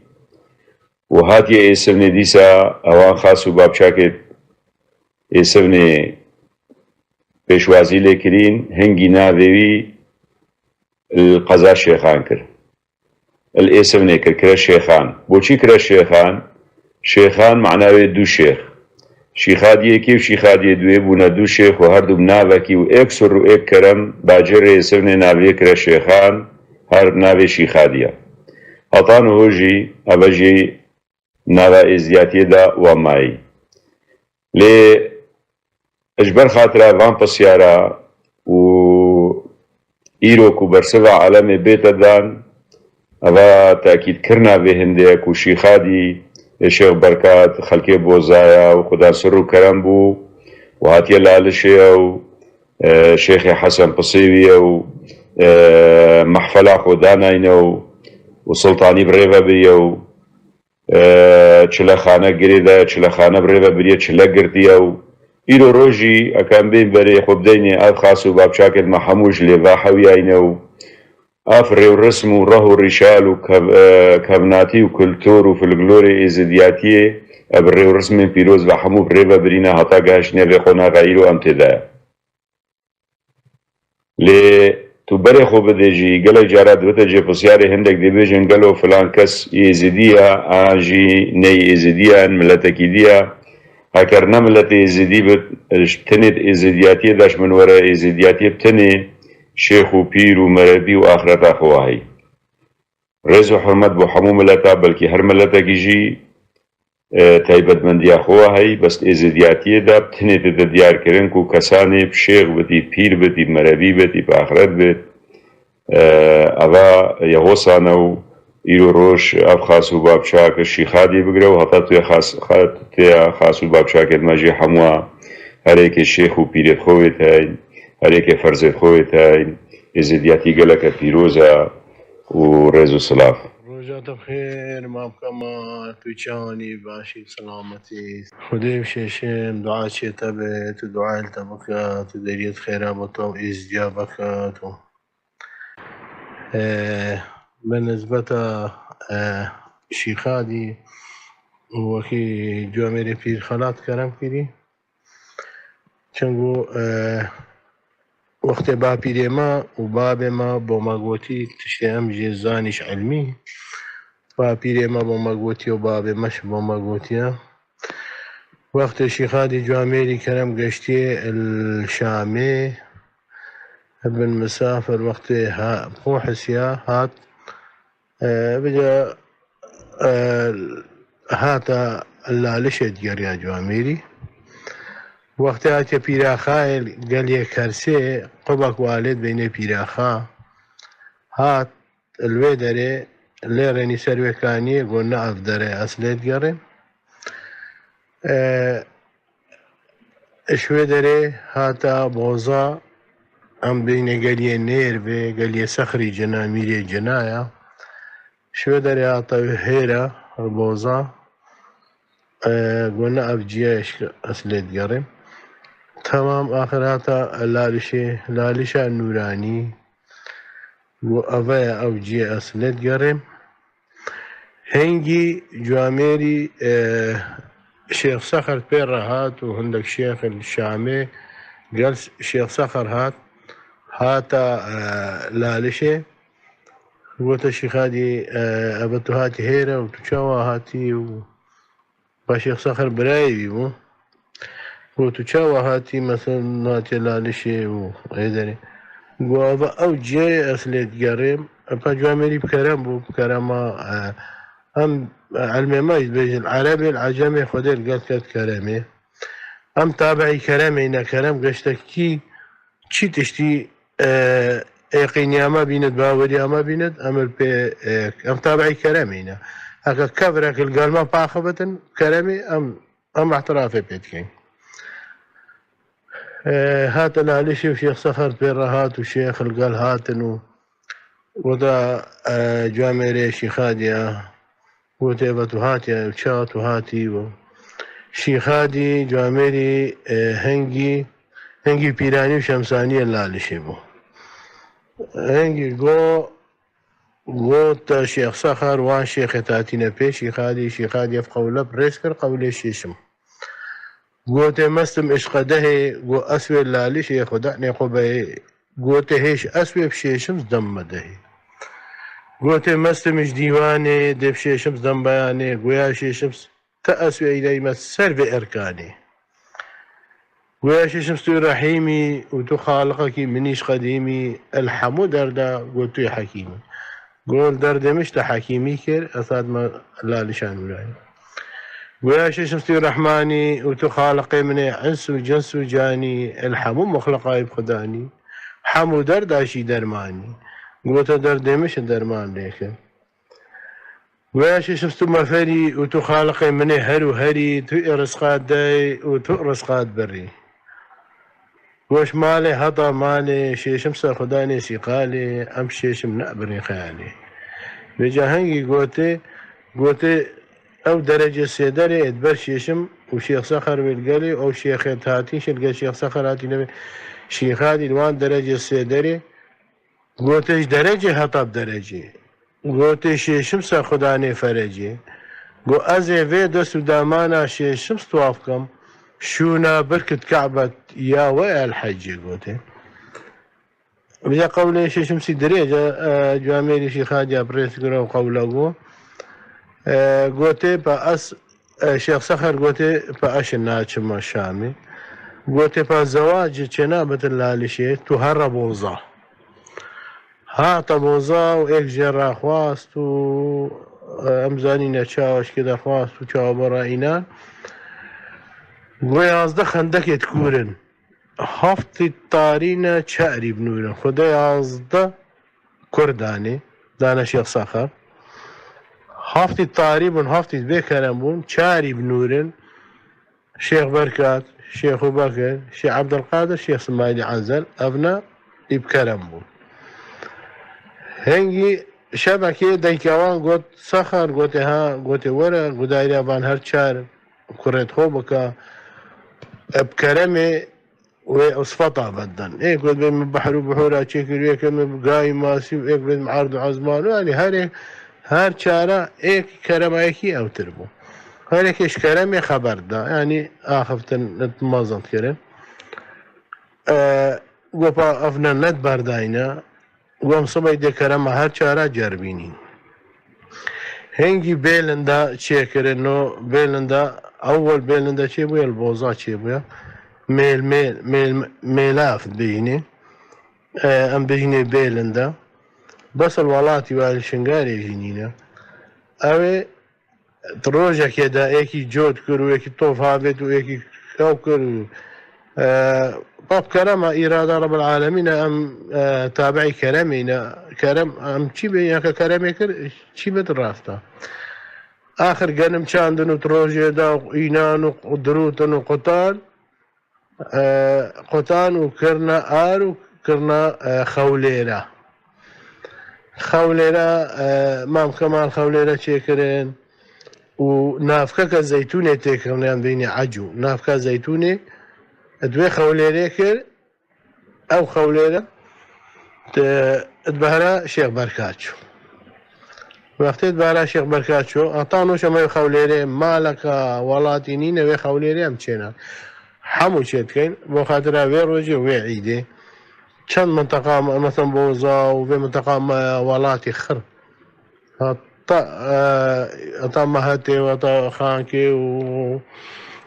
û hatiye Êsivnê dîsa ewan xas û bapçakê Êsivnê pêşwazî lê kirîn, hingî navê wî li qeza Şêxan kir. Li Êsivnê kir, kire Şêxan. Boçî kire Şêxan? Şêxan mana wê du şêx. Şîxadiyê êkê û Şîxadiyê duê bûne du şêx û her du bi navekî û êk sirr û êk kerem bacêrê Êsivnê navê kire Şêxan, her navê Şîxadiya. Heta niho jî eve jî nava êziyatiyê de wa mayî. Lê ji ber xatira van pisyara û îro ku bersiva alemê bête dan, eva tekîdkirina vê hindê ye ku Şîxadî ê Şêx Berkat xelkê Bozaya û xudan sirr û kerem bû û hatiye Lalişê ew, e, Şêxê Hesen Pisêwî ew, e, mehfela xwe danayne ew û Sultanî bi rê ve biriye û e, çilexane girê de, çilexane bi rê ve biriye, çile girtiye û îro rojî eke em bên berê xwe bideynê ev xas û bapçakên me hemû ji lê ve hewiyayne û ev rêwrism û reh û rîşal û kev-, e, kevnatî û kultur û folklorê êzidiyatiyê, e, bi rêwrismên pîroz ve hemû bi rê ve birîne heta gehiştine vê qonaxa îro em tê de. Lê tu berê xwe bidê jî, gelek cara dibite cê pisyarê, hindek dibêjin, gelo filan kes êzidî ye, an jî ney êzidî ye, miletekî dî ye. Heker ne miletê êzidî bit, ji tinê di êzidiyatiyê de ji min were, êzidiyatiyê bi tinê şêx û pîr û merebî û axireta xwe wa heyî. Rêz û hurmet bo hemû mileta, belkî her miletekî jî e, taybetmendiya xwe wa heyî, bes êzidiyatiyê de bi tinê dide diyar kirin ku kesanê bi şêx bitî, pîr bitî, merebî bitî, bi axiret bit, e, eva ye hosan e û îro roj ev xas û bapçak Şîxadî bigire û heta tuya xas, xa-, tuya xas û bapçakê me jî hemûa herêkê şêx û pîrê xwe wê teyn, herêkê ferzê xwe wê teyn, êzidiyatî geleke pîroz e û rêz û silav. Roja te bi xêr, mam Kemal, tu çawanî, başî, selametî. Xwedê bi şêşim, dua çê te be, tu dua li te bike, tu deriyê xêra bo te û êzdiya bike tu. Ee, bi nisbeta, ee, Şîxadî û wekî Cumêrê Pîr Xelat kerem kirî. Çengo, e, wextê bapîrê me û babê me bo me gotî tiştê em jê zanîş ilmî. Bapîrê me bo me gotiye û babê me jî bo me gotiye. Wextê Şîxadî Camêrî kerem geştiye il Şamê, bin misafir wextê ha-, xwe hisiya hat, e, bije, e, hata Lalişê digeriya Camêrî. Wextê hatiye Pîraxayê geliyê Kersê, qubek walê dibêjinê Pîraxa, hat li wê derê lê rênî ser wê kaniyê, got ne ev dere ez lê digerêm. E, ji wê derê hata Boza, em bêjinê geliyê Nêrvê, geliyê Sexrî Cina, Mîrê Cina ya. Ji wê derê hata hêra Boza, e, got ne ev ciyê ez lê digerêm. Temam, axir hata Lalişê, Lalişa Nûranî, got eve ye ev ciyê ez lê digerêm. Hingî camêrî, e, Şêx Sexer pê re hat û hindek şêx li Şamê gel Şêx Sexer hat, hata, e, Lalişê. Gote Şîxadî, e, eve tu hatî hêre û tu çawa hatî û ba Şêx Sexer birayê wî bû. Got tu çawa hatî, mesela, hatiye Lalişê û ê derê. Got eve ew ciyê ez lê digerêm. Epa camêrî bi kerem bû, bi kerema, e, em, e, ilmê me jî dibêjin, Erebê li Ecemê Xwedê li gel ket keremê. Em tabiî keremê ne, kerem geştekî çi tiştî, e, êqîniya me bînit, baweriya me bînit, em li pê, e, em tabiî keremê ne. Heke kevirek li gel me paxibitin, keremê em, em ihtirafê pê dikin. E, hate Lalişê û Şêx Sexer pê re hat û şêx li gel hatin û weda, e, camêrê Şîxadiya. Gote eve tu hatiye, ew çawa tu hatî û Şîxadî camêrî, e, hingî, hingî Pîranî û Şemsaniyê Lalişê bû. Hingî go, gote Şêx Sexer wan şêxê hatîne pê Şîxadî, Şîxadî ev qewle bi rêz kir, qewlê şêşim. Gote mestim îşqedehê, go ez wê Lalişê Xudanê xwe beyê. Gote hêş ez wê bi şêşim zdem me dehê. Gote mestim ji dîwanê, dê bi şêşim zdem beyanê. Goya şêşim s-, te ez wê eyleyme ser vê erkanê. Goya şêşim tu rehîmî û tu xaliqekî min îş qedîmî, el hemû derda got tu yê hekîmî. Got derdê min ji te hekîmî kir, ez hatime Lalişa Nûranî. Goya şêşim tu rehmanî û tu xaliqê min ê ins û cins û canî, el hemû muxliqayî bi Xudanî, hemû derda jî dermanî. Gote derdê min ji derman lê kir. Goya şêşim tu meferî û tu xaliqê min ê her û herî, tu ê rizqa dey û tu rizqa dibirî. Goş malê heta malê, şêşim ser Xudanê sîqalê, em şêşim nebirî xeyalê. Vêca hingî gote, gote ew derecê sêderê ê diber şêşim û Şêx Sexer wê li gelê, ew şêxê hatî şêl gel Şêx Sexer hatî nebe Şîxadî li wan derecê sêderê, gote ji derecê heta bi derecê. Gote şêşim ser Xudanê ferecê. Got ez ê vê dest û damana şêşim stwaf kim. Şûna birkit Ka'bet ya we el hecê gote. Vêca qewlê şêşim sî dirêj e, e, camêrî Şîxadiya bi rêz kir ew qewla got. E, gote pa ez, e, Şêx Sexer gote pa ez şina çima Şamê. Gote pa zewacê çênabitin Lalişê, tu here Boza. Hate Boza û êk jê raxwast û, e, em zanîne çawa ji kê derxwast û çawa bo re înan. Go yazdeh xendekê dikûrin. Heftî tarî ne, çarî bi nûr in. Xwedê yazdeh kur danê, dane Şêx Sexer. Heftî tarî bûn, heftî bê kerem bûn, çarî bi nûr in. Şêx Berkat, Şêx Ebubekir, Şêx Ebdulqadir, Şêx Simaîlî Enzel, evna î bi kerem bûn. Hingî şevekê dengê wan got, Sexer, gotê ha, gotê were, gudarîya van her çar kurê xwe bike, e, bi keremê wê sifeta vedin. Êk got bê min behr û bihûra çêkir, êk min gayî masî û êk bê min erd û ezman û, yanî herê, her çara êk kerema yekî ewtir bû. Her êkê ji keremê xeber da, yanî axiftin mezin kirin. E, gopa ev ne, ne berdayne. Û em sibê dê kerema her çara cerbînîn. Hingî Bêlinda çêkirin, no Bêlinda, ewwel Bêlinda çêbûye, li Boza çêbûye. Mêl, mêl, mêl, mêlaf dibêjinê. E, em bêjinê Bêlinda. Bes li welatî wa li Şingalê jî nîne. Ew ê Di rojekê de êkî cot kir û êkî tof havêt û êkî ew kir û E, Bab kerema, îrada Rebbil Alemîn e, em, e, tabi'î keremî ne. Kerem, em çi bê, yeke keremê kir, çi bid rast e. Axir genim çandin û rojê da û înan û dirûtin û qutan, e, qutan û kirna ar û kirna, e, xewlêra. Xewlêra, e, Mam Kemal xewlêra çêkirin û navkeke zeytûnê têkiriniyan bînî ecû. Navka zeytûnê, e, di wê xewlêrê kir, ew xewlêre, e, di behra Şêx Berka çû. Wextê di behra Şêx Berka çû, heta nûşe me xewlêrê maleka welatî nîne, wê xewlêrê em çêna. Hemû çê dikeyn, bo xatira wê rojê û wê îdê. Çend minteqa, me-, mesela Boza û vê minteqa me welatî xir. Heta, e, heta Mehetê û heta Xankê û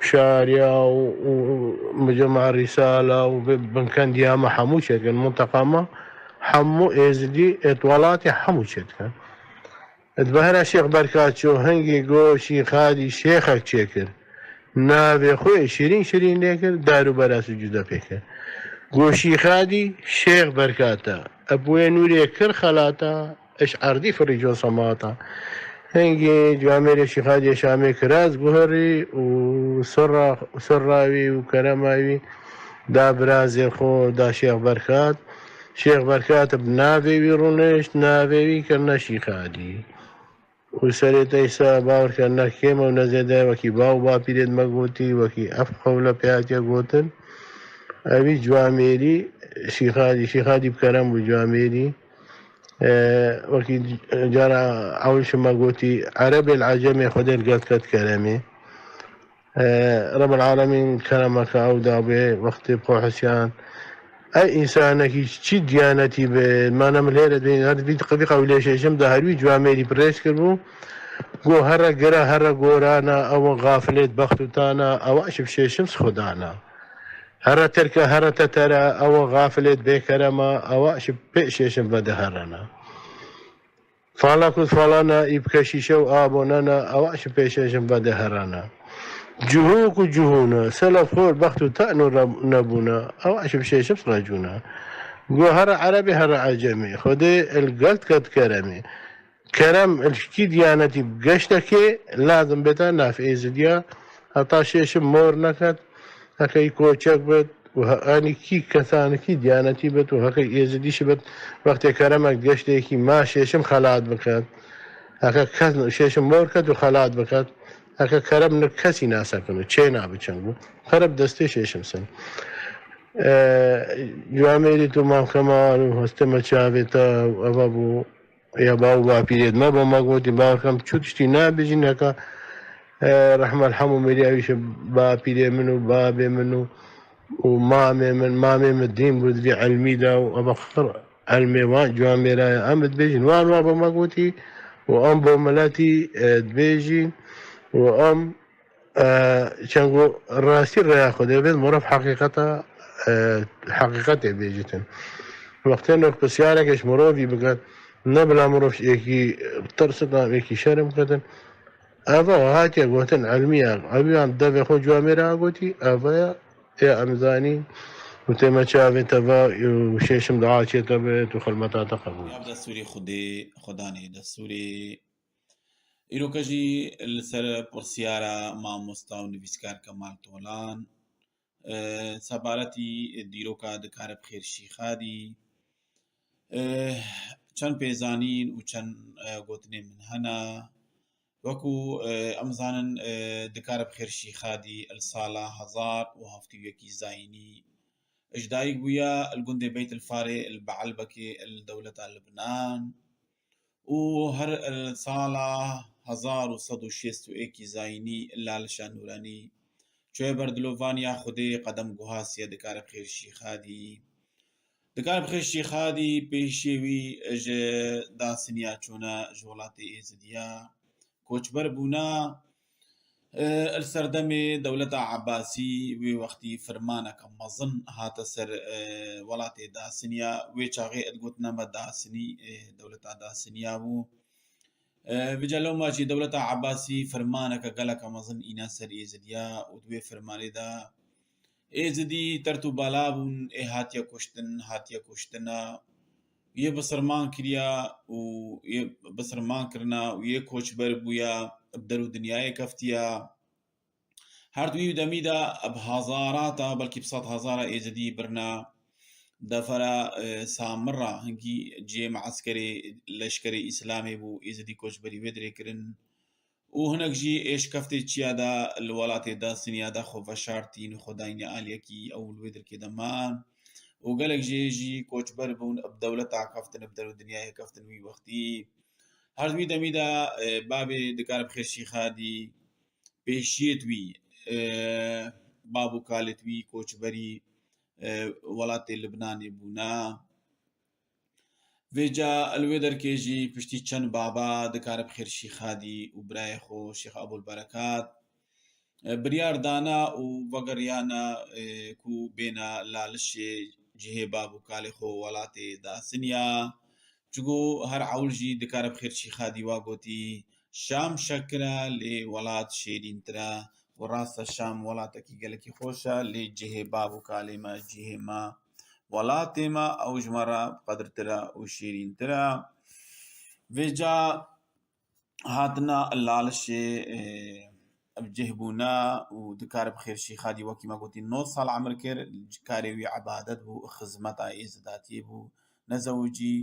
Şariya û, û Micema Rîsala û vê binkendiya me hemû çêdikin. Minteqa me hemû êzidî êt welatê hemû çêdikin. Di behra Şêx Berka çû, hingî go Şîxadî şêxek çêkir. Navê xwe şirîn şirîn lê kir, dar û bera sucûde pê kir. Go Şîxadî Şêx Berkata. Eb wê nûrê kir xelata, eş erdî firîco semata. Hingî camêrê Şîxadiyê Şamê kiraz guherî û sirra, sirra wî û kerema wî da birazê xwe, da Şêx Berkat. Şêx Berkat bi navê wî rûnişt, navê wî kirine Şîxadî. Û serê te îsa bawer ke ne kêm e û ne zêde ye, wekî bav û bapîrê me gotî, wekî ev qewle pê hatiye gotin. Evî camêrî Şîxadî, Şîxadî bi kerem bû camêrî. E, wekî cara ewil şima gotî, Erebê li Ecemê Xwedê li gel ket keremê. E, Rebel Alemîn keremeke ew dabê wextê bi xwe hisiyan. Ey însanekî çi diyanetî bi, ma ne min lêre dibîn, her vî qevî qewlê şêşim de her wî camêrî bi rêz kiribû. Go here gira, here gorana, ew gafilêt bext û tana, ew ji bi şêşim xudana. Here tirke, here tetere, ew gafilêt bêkerema, ew ji pê şêşim vediherena. Fala ku falana î bike şîşe û abo nana, ewa ji pêşe jin vediherana. Cihûk û cihûna, selef xor bext û te'no re-, nebûna, ewa ji pêşe jin recûna. Go here erebê, here ecemê, Xwedê el gelt ket keremê. Kerem el kî diyanetî geştekê, lazim bêta nav êzidiya, heta şêşim mor neket, heke î koçek bit, û he-, anî kî kesanekî diyanetî bit û heke êzidî şi bit, wextê keremek geştê kî ma şêşim xelat biket. Heke kes şêşim mor ket û xelat biket. Heke kerem ni kesî nasekin û çê nabi çend bû. Kerem destê şêşim sin. E, Camêrî tu Mam Kemal û hestê me çavê te û eva bû. Ya bav û bapîrê me bo me gotî, bawer kem çû tiştî nabêjî, neka, e, rehme li hemû mêrî ewî şi bapîrê min û babê min û, û mamê min, mamê min dîn bû di vî ilmî de û eva xir ilmê wan camêra ye. Em dibêjin, wan wa bo me gotî û em bo miletî, e, dibêjîn û em E, çend ku rastî rêya Xwedê bêt, mirov heqîqeta, e, heqîqetê bêjitin. Wextê nok pisyareke ji mirovî biket, ne bila mirov ji êkî tirsitan, êkî şerm ketin. Eva hatiye gotin ilmiya, ilmiyan devê xwe camêra gotî, eva ya, ê em zanîn û tê me çavê te va û şêşim duaçê te bêt û xilmeta te qebûl. Ya bi destûrê Xwedê, Xwedanê destûrê. Îroke jî li ser pirsiyara mamosta û nivîskar Kemal Tolan, e, sebaretî dîroka Dikare bi xêr Şîxadî, e, çend pêzanîn û çend, e, gotinên min hene. Wekû, e, em zanin, e, Dikare bi xêr Şîxadî li sala hezar û heftê û yekî zayînî ji dayik bûya li gundê Beyt el Farê li Beelbekê li dewleta Libnan. û her li sala hezar û sed û şêst û êkî zayînî illa li Şenûrenî çûye ber dilovaniya Xwedê, qedem guhasiye Dikare bi xêr Şîxadî. Dikare bi xêr Şîxadî pêşê wî ji dasiniya çûna ji welatê Êzidiya koçber bûna. E, li serdemê dewleta Ebasî wê wextî firmaneke mezin hate ser, e, welatê Dasiniya. Wê çaxê digotin me Dasinî, e, dewleta Dasiniya bû. E, vêca lewma jî dewleta Ebasî firmaneke geleke mezin îne ser Êzidiya û di wê firmanê de Êzidî tert û bala bûn, ê hatiye kuştin, hatiye kuştina, yê bisirman kiriya û yê bisirman kirina û yê koçber bûya, bi der û dinyayê keftiya. Her di wî demî de bi hezara ta, belkî bi sed hezara Êzidî birina defera, e, Samira, hingî cihê me'eskerê leşkerê Îslamê bû, Êzidî koçberî wê dirê kirin. Û hinek jî ê şikeftê çiya de li welatê Dasiniya de xwe veşartîn û xwe dayîne aliyekî ew li wê dirkê de man. Û gelek jê jî koçber bûn, bi dewleta keftin, bi der û dinyayê keftin wî wextî. Her di wî demî de, e, babê dikare bi xêr Şîxadî, pêşiyêt wî, e, bab û kalêt wî koçberî, e, welatê Libnanê bûna. Vêca li wê derkê jî piştî çend baba dikare bi xêr Şîxadî û birayê xwe Şêx Abul Berekat, e, biryar dana û vegeriyana, e, ku bêna Lalişê cihê bab û kalê xwe welatê Dasiniya. Çiku her ewil jî dikare bi xêr Şîxadî wa gotî, Şam şekira lê welat şêrîntir e. Û rast e Şam welatekî gelekî xweş e, lê cihê bab û kalê me, cihê me, welatê me, ew ji me re qedirtir e û şêrîntir e. Vêca hatina Lalişê, e, bi cih bûne û dikare bi xêr Şîxadî wekî me gotî nod sal emir kir, karê wî ebadet bû, xizmeta êzidatiyê bû, nezewicî.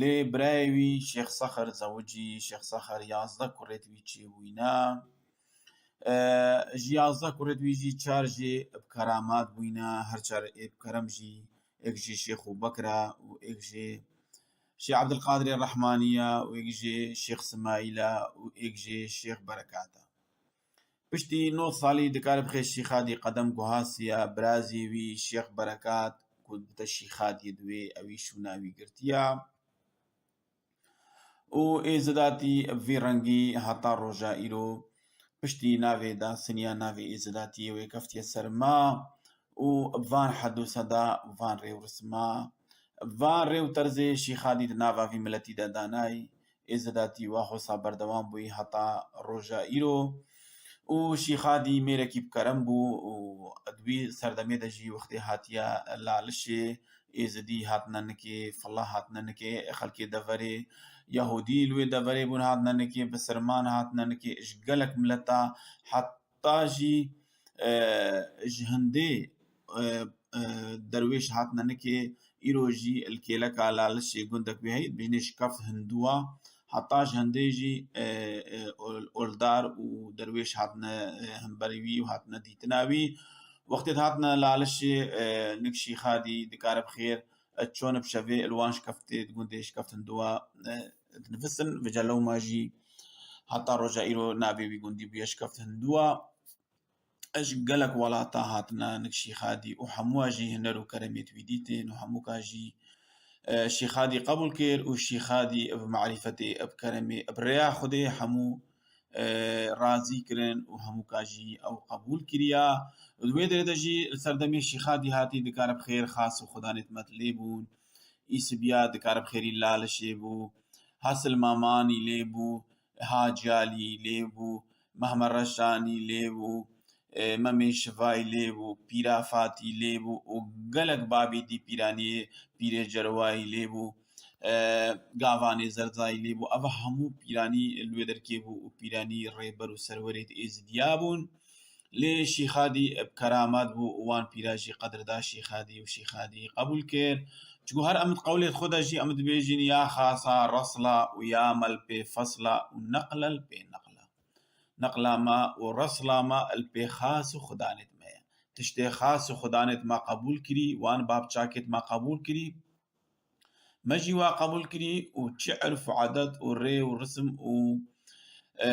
Lê birayê wî Şêx Sexir zewicî, Şêx Sexir yazdeh kurêt wî çêbûyne. E, ji yazdeh kurêt wî jî çar jê bi keramat bûyne, her çar ê bi kerem jî, êk jê Şêx Ûbekir e û êk jê Şêx Ebdilqadirê Rehmanî ye û êk jê Şêx Simayîl e û êk jê Şêx Berekat e. Piştî nod salî dikare bi xêr Şîxadî qedem guhasiya birazê wî Şêx Berekat ku dite Şîxadî di wê ewî şûna wî girtiya. Û êzidatî bi vî rengî heta roja îro piştî navê Dasiniya, navê êzidatiyê wê keftiye ser ma û bi van hed û seda, bi van rê û risma, bi van rê û terzê Şîxadî di nava vî miletî de danayî. Êzidatî wa hosa berdewam bûyî heta roja îro. Û Şîxadî mêrekî bi kerem bû û di wî serdemê de jî wextê hatiye Lalişê, Êzidî hatine nikê, Fila hatine nikê, xelkê deverê, Yahûdî li wê deverê bûn hatine nikê, Bisirman hatine nikê, ji gelek mileta, heta jî, e, ji hindê, e, e, derwêş hatine nikê, îro jî li kêleka Lalişê gundek wê heye, dibêjinê şikeft hinduwa, heta ji hindê jî, e, e, ol-, oldar û derwêş hatine, e, hemberî wî û hatine dîtina wî. Wextê dihatine Lalişê, e, nik Şîxadî dikare bi xêr, e, çone bi şevê li wan şikeftê di gundê şikeft hinduwa, e, dinivisin. Vêca lewma jî heta roja îro navê wî gundî bûye şikeft hinduwa. Ji gelek welata hatine nik Şîxadî û hemûa jî huner û keremêt wî dîtin û hemûka jî, e, Şîxadî qebûl kir û Şîxadî bi marîfetê, bi keremê, bi rêya Xwedê hemû, e, razî kirin û hemûka jî ew qebûl kiriya. Û di wê derê de jî li serdemê Şîxadî hatî dikare bi xêr xas û xudanêt me lê bûn. Îsibiya dikare bi xêrî Lalişê bû, Hasil Mamanî lê bû, Haciyalî lê bû, Mehme Reşanî lê bû, e, Memê Şivayî lê bû, Pîra Fatî lê bû û gelek babî dî pîraniyê, Pîrê Cerwayî lê bû, e, Gavanê Zerzayî lê bû. Eva hemû pîranî li wê derkê bû û pîranî rêber û serwerêt êzidiya bûn. Lê Şîxadî bi keramet bû û wan pîra jî qedir da Şîxadî û Şîxadî qebûl kir. Çiku her em di qewlê xwe de jî em dibêjin ya xasa resla û ya me li pê fesla û neqle li pê neqla. Neqla me û resla me li pê xas û xudanêt me ye. Tiştê xas û xudanêt me qebûl kirî, wan babçakêt me qebûl kirî. Me jî wa qebûl kirî û çi erf û edet û rê û risim û, e,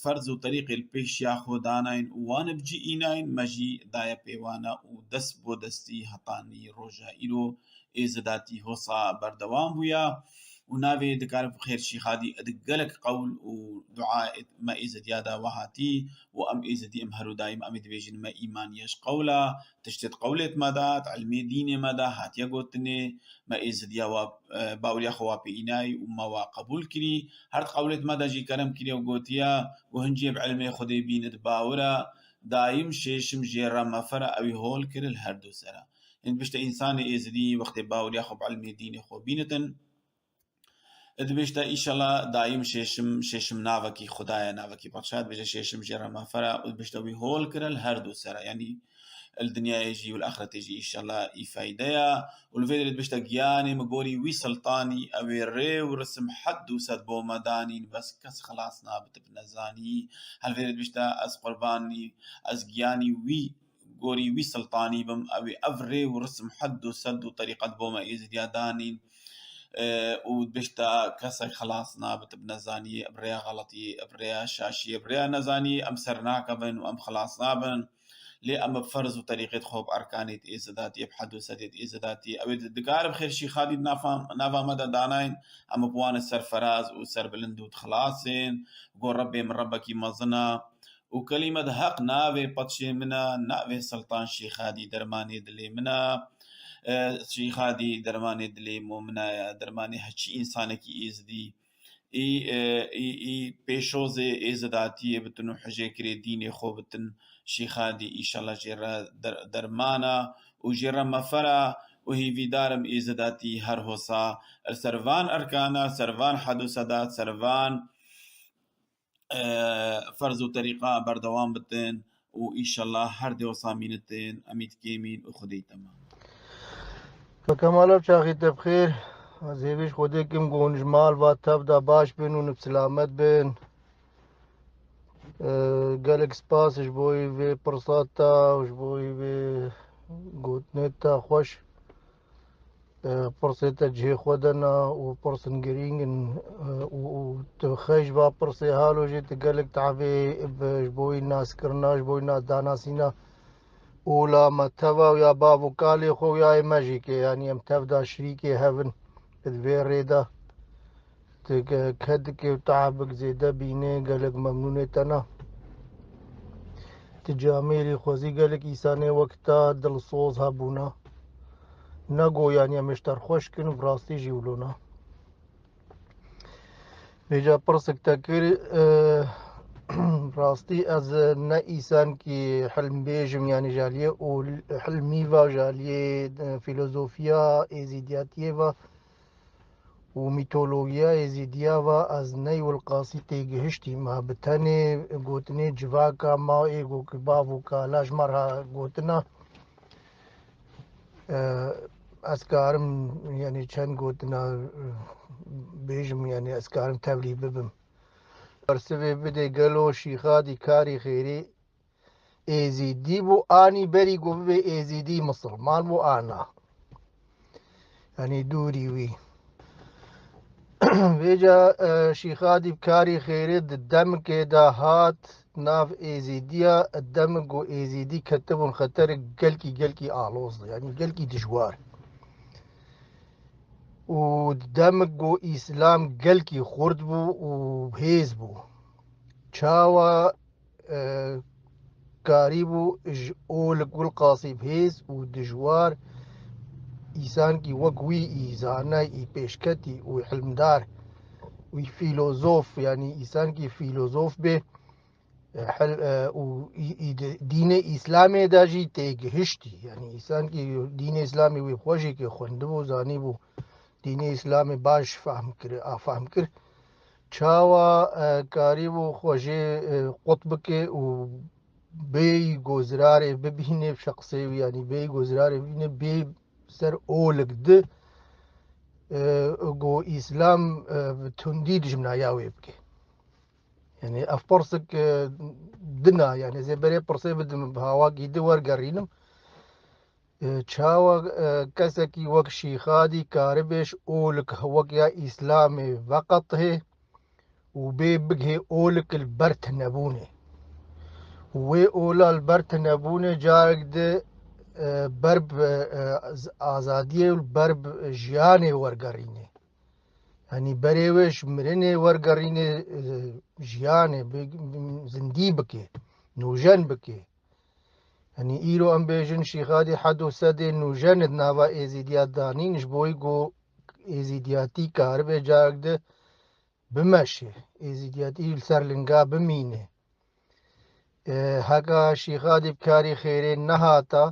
ferz û terîqê li pêşiya xwe danayîn û wan bi cî înayîn, me jî daye pê wana û dest bo destî hetanî roja îro êzidatî hosa berdewam bûya û navê dikare bi xêr Şîxadî di gelek qewl û dua me êzidiya de we hatî û em êzidî em her û daîm em ê dibêjin me îmaniye ji qewla, tiştê di qewlêt me de, di ilmê dînê me de hatiye gotinê, me êzidiya wa, e, baweriya xwe wa pê înayî û me wa qebûl kirî. Her di qewlêt me de jî kerem kiriye û gotiye, û hincê bi ilmê Xwedê bîne di bawira, dayim şêşim jê re mefere, ewî hol kir li her du sere. Hîn dibişte însanê êzidî wextê baweriya xwe bi ilmê dînê xwe bînitin, dibişte înşallah dayim şêşim, şêşim navekî Xuda ye, navekî padşah, dibêje şêşim jê re mefere û dibişte wî hol kire li her du sere. Yanî li dinyayê jî û li axretê jî înşallah î feyde ye. Û li vê derê dibişte giyanê min gorî wî siltanî, ew ê rê û risim hed û sed bo me danîn, bes kes xilas nabe tu bi nezanî. Hel vê derê dibişte ez qurbanî, ez giyanî wî gorî wî siltanî bim, ew ê ev rê û risim hed û sed û terîqet bo me êzidiya danîn. E, û dibişte kesek xilas nabe tu bi nezanî, bi rêya xeletî, bi rêya şaşiyê, bi rêya nezanî, em ser nakevin û em xilas nabin. Lê em bi ferz û terîqêt xwe bi erkanê di êzidatiyê, bi hed û sedê di êzidatiyê. Ew ê di-, dikare bi xêr Şîxadî di nafa, nava me de danayên, em bi wan serferaz û serbilind û dixilasên. Go Rebbê min Rebbekî mezin e. Û kelîme di heq navê padşê min e, navê Siltan Şîxadî dermanê dilê min e. E, Şîxadî dermanê dilê momina ye, dermanê heçî însanekî êzidî. Î, e, î, î pêşozê êzidatiyê bitin û hijêkirê dînê xwe bitin, Şîxadî îşallah jê re der-, dermana û jê re mefera û hîvîdar im êzidatî her hosa li ser van erkana, li ser van hed û sedat, ser van, e, ferz û terîqa berdewam bitin û îşallah her dê hosa mînitin, em î dikêmîn û Xwedê temam. Kemal ev çaxî te bi xêr. Ez hêvî ji Xwedê kim ku hûn ji mal ve tev de baş bin û bi silamet bin. E, gelek spas ji bo vê pirsa te û ji bo vê gotinê te xweş. E, pirsê te cihê xwe de ne û pirsên girîng in, e, û, û tu xeş va pirsê halo jî tu gelek tavê bi, ji bo wî naskirina, ji bo wî na-, danasîna ola me teva û ya bav û kalê xwe û ya ê me jî ke, yanî em tev de şirîkê hev in di vê rê de. Tu ke-, kedikê û tabik zêde bînê, gelek memnûnê te ne. Tu camêrî xwezî gelek îsanê wek te dilsoz hebûna. Ne go yanî em ê ji te re xweş kin, bi rastî jî wilo ne. Vêca pirsik te kir, e, rastî ez ne îsankî hilmbêj im, yanî ji aliyê ol-, hilmî ve, ji aliyê, e, fîlozofiya êzîdiyatiyê ve û mîtologiya êzîdiya ve ez ney wilqasî têgihiştî me. Bi tenê gotinê civaka ma ê go ki bav û kala ji me re gotina. E, ez karim, yanî çend gotina, e, bêjim, yanî ez karim tevlî bibim. Bersivê bidê gelo Şîxadî karî xêrê êzîdî bû, anî berî ku bibê êzîdî misilman bû, ana. Yanî dûrî wî. Vêca, e, Şîxadî bi karî xêrê di demikê de hat nav êzîdiya, demik ku êzîdî ketibûn xeterik gelkî, gelkî aloz, yanî gelkî dijwar. Û demik ku îslam gelkî xurt bû û hêz bû. Çawa e, karîbû ji olik wilqasî bi hêz û dijwar, îsankî wek wî î zane, î pêşketî û hilmdar, wî fîlozof, yanî îsankî fîlozof bê, e, hel-, e, û î, î di dînê îslamê de jî têgihiştî. Yanî îsankî dînê îslamê wî bi xwe jî ke xwendibû, zanîbû, dînê îslamê baş fehm kir, a fehm kir. Çawa, e, karîbû xwe jê, e, qut bike û bêyî ku zirarê bibîne, şexsê wî, yanî bêyî ku zirarê bibîne, bê ser olik di, e, ku îslam, e, bi tundî dijminaya wê bike. Yanî ev pirsik, e, din a, yanî ez ê berê pirsê bidim, bi hawakî di wergerînim. E, çawa, e, kesekî wek Şîxadî karibêj olik wek ya Îslamê veqetihê û bê bigihê olik li ber tinebûnê. Û wê ola li ber tinebûnê carek di, e, ber bi, e, z-, azadiyê û li ber bi jiyanê wergerînê. Yanî berê wê ji mirinê wergerînê, e, jiyanê bi, bi zindî bike, nûjen bike. Yanî îro em bêjin Şîxadî hed û sedê nûjen di nava êzîdiya danîn ji bo ku êzîdiyatî karibe carek di bimeşe, êzîdiyatî li ser linga bimîne. E, heka Şîxadî bi karî xêrê nehata,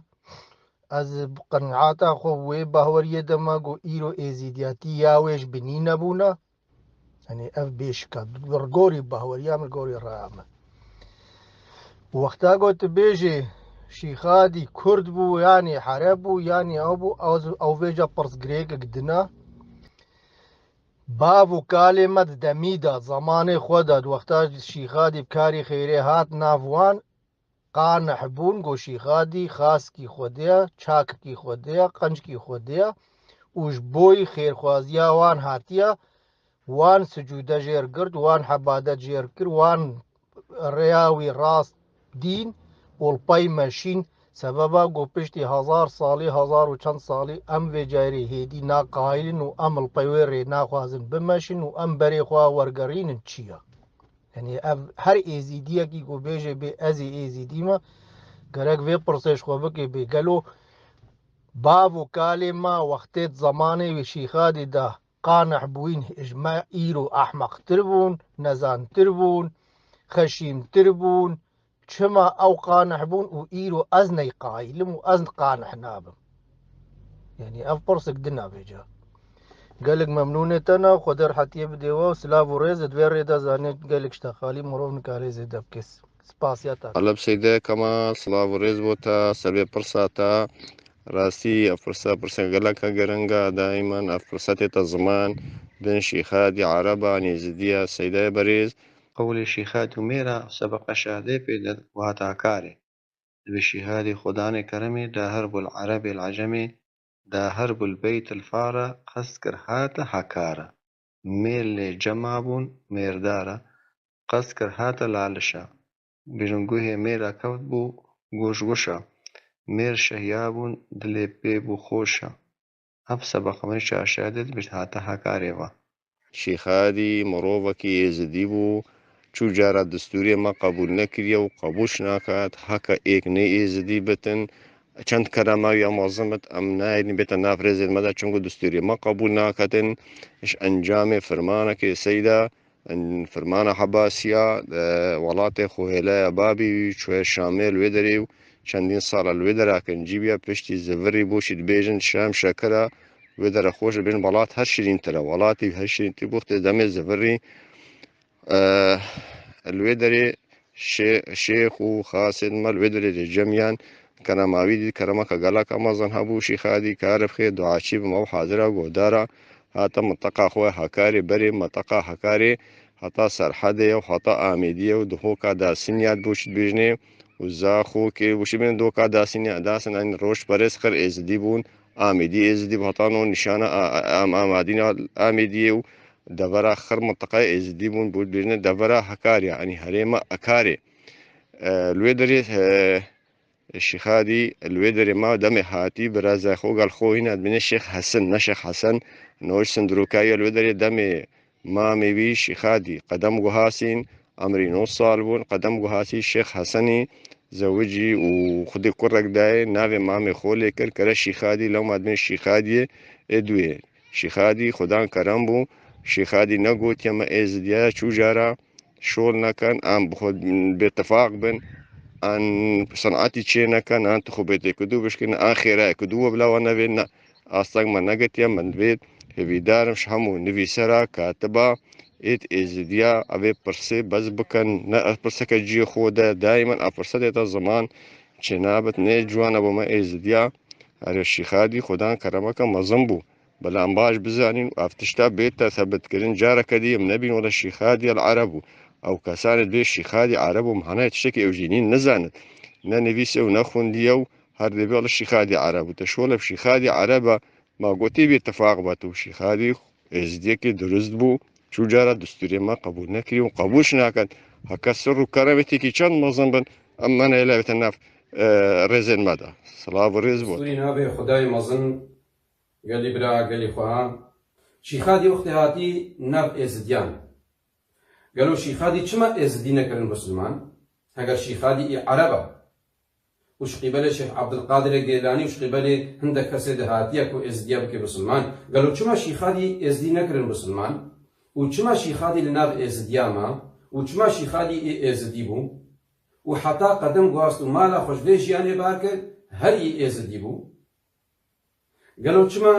ez bi qenaeta xwe wê bahweriyê de me ku îro êzîdiyatî ya wê ji binî nebûna. Yanî ev bêşik e, li gorî bahweriya min, li gorî raya min. Wexta ku tu bêjê Şîxadî Kurd bû, yanî Ereb bû, yanî ew bû, ew, ew vêca pirsgirêkek din e. Bav û kalê me di demî de, zemanê xwe de, di wexta Şîxadî bi karî xêrê hat nav wan, qanih bûn ku Şîxadî xaskî Xwedê ye, çakikî Xwedê ye, qencikî Xwedê ye û ji bo xêrxwaziya wan hatiye, wan sicûde jêr girt, wan hebadet jêr kir, wan rêya wî rast dîn û li pey meşîn, sebeba ku piştî hezar salî, hezar û çend salî em vê carê hêdî naqayilin û em li pey wê rê naxwazin bimeşin û em berê xwe wergerînin çi ye. Yanî ev her êzîdiyekî ku bêje bê ez ê êzîdî me, gerek vê pirsê ji xwe bike bê gelo bav û kalê me wextê di zemanê wî Şîxadî de qanih bûyîn, ji me îro ehmeqtir bûn, nezantir bûn, xeşîmtir bûn. Çima ew qanih bûn û îro ez ney qayil im û ez qanih nabim? Yanî ev pirsek din e vêca. Gelek memnûnê te ne, Xwedê rehetiyê bidê we û silav û rêz, di vê rê de zanê gelek ji te xalî mirov nikare zêde bike. Spasiya te. Eleb Seyde Kemal, silav û rêz bo te, ser vê pirsa te. Rastî, ev pirsa, pirsa gelek girîng e, daîman ev pirsa tête ziman, bin Şîxadî Ereba, Êzidî ye, Seyde berêz. Qewlê Şîxadî û mêra sebeqa şehadê pê de û hata karê. Dibê Şîxadî Xudanê keremê, dahir bû li Erebê, li Ecemê, dahir bû li Beyt el Fara, qest kir hate Hekara. Mêr lê cema bûn mêrdara, qest kir hate Lalişa. Bîrînguhê mêra kevt bû goş goşa. Mêr şehiya bûn, dilê pê bû xweşa. Ev sebeqa min çarşehadê dibêjt hate Hekarê ve. Şîxadî mirovekî êzidî bû. Çû cara distûrê me qebûl nekiriye û qebûl nakat. Heke êk nê êzidî bitin. Çend kerema wî em mezin bit, em nayêdin bête nav rêzên me de, çunku distûrê me qebûl naketin. Ji encamê firmanekê Seyda, in firmana Hebasiya, e, welatê xwe hêlaya babî wî, çûye Şamê li wê derê û çendîn sala li wê dera kincî bûye, piştî zivirî bû, şî dibêjin Şam şekira, wê dere xweş dibêjin, welat her şirîntir e, welatî her şirîntir bû, wextê demê zivirî, e, li wê derê şê-, şêx û xasên me li wê derê lê cemiyan, kerema wî dît, kerema ke gelek mezin hebû, Şîxadî, karê bixê, duaçî bim, ew hazira guhdara, hate minteqa xwe Hekarê, berê minteqa Hekarê, heta Serhedê ye û heta Amêdiyê ye û di hoka Dasiniyê de bû, çi dibêjinê, û Zaxokê bû, çi bên doka Dasiniyê, Dasin, yanî roj perêz xir êzidî bûn, Amêdî êzidî bû, heta no nîşana a, a, am, amadîna Amêdiyê û devera xir minteqaya êzidî bûn, bû dibêjinê devera Hekarê, yanî herêma Hekarê. E, li wê derê, e, Şîxadî li wê derê ma, demê hatî, biraza xwe gel xwe hîna dibêne Şêx Hesen, ne Şêx Hesen, ne ji Sindirokayê ye, li wê derê demê mamê wî Şîxadî qedem guhasîn, emrî nod sal bûn, qedem guhasî Şêx Hesenî zewicî û xwedî kurek dayê, navê mamê xwe lê kir, kere Şîxadî, lewma dibên Şîxadiyê ê duyê. Şîxadî xudan kerem bû, Şîxadî negotiye me êzidiya çû cara, şol nekin, an bi xwe bêtifaq bin, an senetî çê nekin, an tu xwe bêtêkidû bişkin, an xêrayê ku dû we bila we nevê ne. Asteng me negetiye, min divêt hêvîdar im ji hemû nivîsera, katiba, êd êzidiya, evê pirsê bez bikin, ne ev pirseke cihê xwe de, daîman ev pirse dête ziman, çênabit, nê ciwan e bo me êzidiya, erê Şîxadî xudan keremeke mezin bû. Bela em baş bizanîn û ev tişta bête sebitkirin, careke dî em nebîn wele Şîxadî el Ereb bû. Ew kesanê dibê Şîxadî Ereb û manayê tiştekî ew jî nîn nizanin. Ne nivîsê û ne xwindiye û her dibê wele Şîxadî Ereb bû. Te şole bi Şîxadî Ereb e, ma gotî bêtifaq be tu Şîxadî êzidiyekî durust bû. Çû cara distûrê me qebûl nekirî û qebûl jî nakin. Heke sir û keremetêkî çend mezin bin, em me neyla bête nav, e, rêzên me de. Silav û rêz bo. Distûrî navê Xwedayê mezin. Gelî bira, gelî xweha. Şîxadî wextê hatî nav êzidiyan. Gelo Şîxadî çima êzidî nekirin bisilman? Heger Şîxadî î Ereb e û ji qîbelê Şêx Ebdilqadirê Gêlanî û ji qîbelê hindek kesê de hatiye ku êzidiya bike bisilman, gelo çima Şîxadî êzidî nekirin bisilman? Û çima Şîxadî li nav êzidiya ma? Û çima Şîxadî î êzidî bû? û heta qedem guhast û mala xwe ji vê jiyanê bar kir, her yî êzidî bû. Gelo çima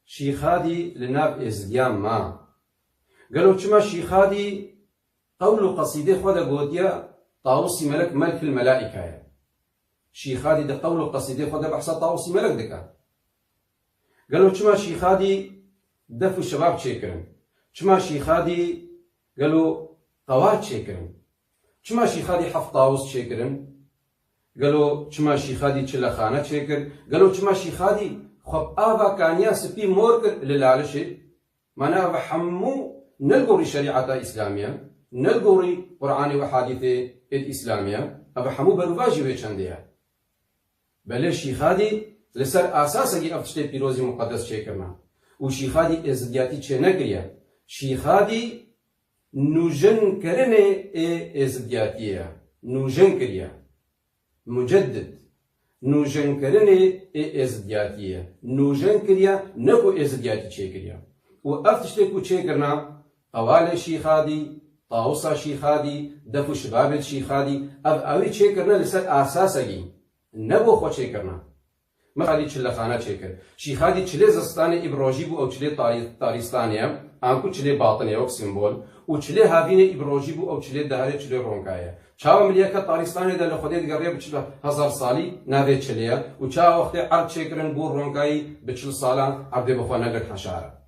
Şîxadî li nav êzidiyan ma? Gelo çima Şîxadî qewl û qesîdê xwe de gotiye Tawusî Melek melkil melaîka ye? Şîxadî di qewl û qesîdê xwe de behsa Tawusî Melek dike. Gelo çima Şîxadî def û şebab çêkirin? Çima Şîxadî gelo qewaç çêkirin? Çima Şîxadî heft tawus çêkirin? Gelo çima Şîxadî çilexane çêkir? Gelo çima Şîxadî xwe bi ava kaniya spî mor kir li Lalişê? Mana ev hemû ne li gorî şerîeta Îslamiye, ne li gorî Qur'anê û hadîsê êd Îslamiye, ev hemû berûvajî wê çendê ye. Belê Şîxadî li ser asasekî ev tiştê pîrozî muqedes çêkirine û Şîxadî êzidiyatî çênekiriye. Şîxadî nûjinkirinê ê êzidiyatiyê ye. Nûjin kiriye. Muceddid. Nûjinkirinê ê êzidiyatiyê ye. Nûjin kiriye, ne ku êzidiyatî çêkiriye. Û ev tiştê ku çêkirine, qewalê Şîxadî, tawusa Şîxadî, def û şibabê Şîxadî, ev ewî çêkirine li ser asasekî. Ne bo xwe çêkirine. Mixalî çilexane çêkir. Şîxadî çilê zistanê î bi rojî bû ew çilê tarî-, tarîstanê ye, anku çilê batinê ye wek sîmbol, û çilê havînê î bi rojî bû ew çilê deherê çilê ronkayê ye. Çawa miliyeke tarîstanê de li Xwedê digeriye bi çil hezar salî navê çilê ye û çawa wextê erd çêkirin bû ronkayî bi çil salan erdê bi xwe negirt heşare.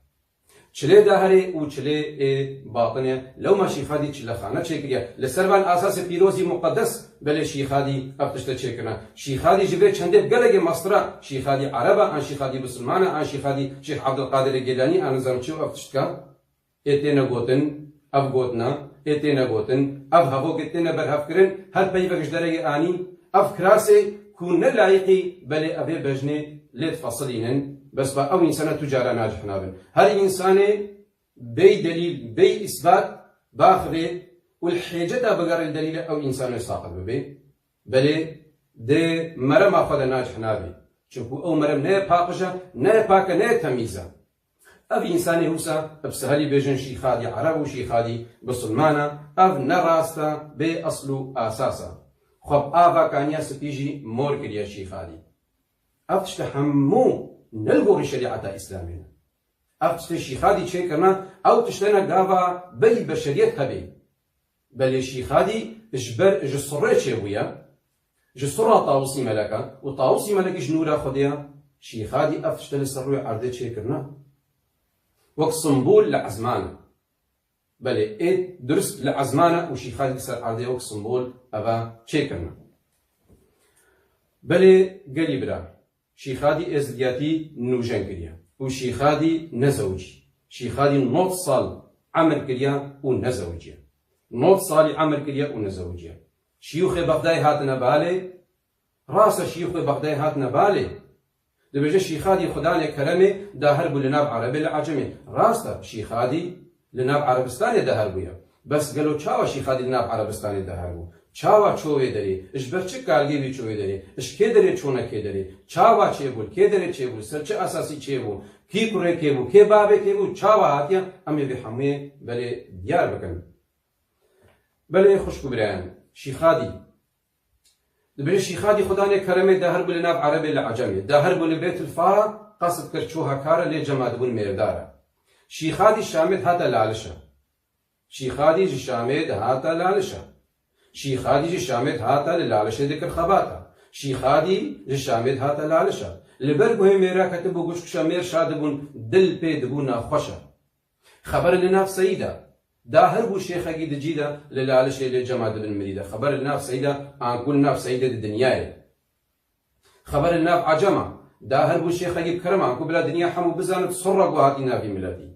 Çilê deherê û çilê ê batinê lewma Şîxadî çilexane çêkiriye. Li ser van asasê pîrozî muqedes belê Şîxadî ev tişte çêkirine. Şîxadî ji vê çendê bi gelekê mestir e. Şîxadî ereb e, an Şîxadî bisilman e, an Şîxadî Şêx Ebdulqadirê Gêlanî, an nizanim çi û ev tişt dike. Ê têne gotin, ev gotina, ê têne gotin, ev hevokê têne berhevkirin, her peyvek ji derekê anî, ev kirasê ku ne layîqî belê evê bejnê lê difesilînin, bes ba ew însana tu cara nacih nabin. Her însanê bêy delîl, bêy îsbat baxivê û li hêceta bigerê li delîle ew însanê saqit bibê. Belê di merema xwe de nacih nabê. Çimku ew merem ne yê paqij e, ne yê pak e, ne yê temîz e. Ev însanê wisa bi sehilî bêjin Şîxadî ereb û Şîxadî bisilman e, ev ne rast e, bê esl û asas e. Xwe bi ava kaniya spî jî mor kiriye Şîxadî. Ev tişte hemû ne li gorî şerîeta Îslamê ne. Ev tiştê Şîxadî çêkirine, ew tiştene gava berî beşeriyet hebê. Belê Şîxadî ji ber, ji surê çêbûye, ji sura Tawusî Meleka û Tawusî Melekî ji nûra Xwedê ye, Şîxadî ev tişte li ser rûyê erdê çêkirine. Wek simbol li ezman e. Belê ê durist li ezman e û Şîxadî li ser erdê wek simbol eva çêkirine. Belê gelî bira. Şîxadî êzidiyatî nûjen kiriye û Şîxadî nezewicî. Şîxadî nod sal emir kiriye û nezewiciye. Nod salî emir kiriye û nezewiciye. Şiyûxê Bexdayê hatine balê, rast e, şiyûxê Bexdayê hatine balê. Dibêje Şîxadî xudanê keremê daher bû li nav erebê li ecemê. Rast e, Şîxadî li nav Erebistanê deher bûye. Bes gelo çawa Şîxadî li nav Erebistanê deher bû? Çawa ço wê derê? Ji ber çi kargê wî ço wê derê? Ji kê derê çone kê derê? Çawa çêbû? Li kê derê çêbû? Li ser çi esasî çêbû? Kî kurê kê bû? Kê bavê kê bû? Çawa hatiye? Em ê vê hemûyê belê diyar bikin. Belê xwişk û birayan, Şîxadî Dibêje Şîxadî xudanê keremê daher bû li nav erebê li ecemê. Daher bû li Bêtil Fa, qesd kir çû Hekare, lê cema dibûn mêrdar e. Şîxadî Şamê dihate Lalişe. Şîxadî ji Şamê dihate Lalişe. Şîxadî ji Şamê dihate li Lalişê dikir xebata. Şîxadî ji Şamê dihate Lalişe. Li ber guhê mêra ketibû guş kişe mêr şa dibûn, dil pê dibû naxweşe. Xeber li nav Seyîda. Daher bû şêxekî di cî de li Lalişê lê cema dibin mirî de. Xeber li nav Seyîda, anku li nav Seyîdê di dinyayê. Xeber li nav Ecema. Daher bû şêxekî bi kerem, anku bila dinya hemû bizanit sirra ku hatî navî miletî.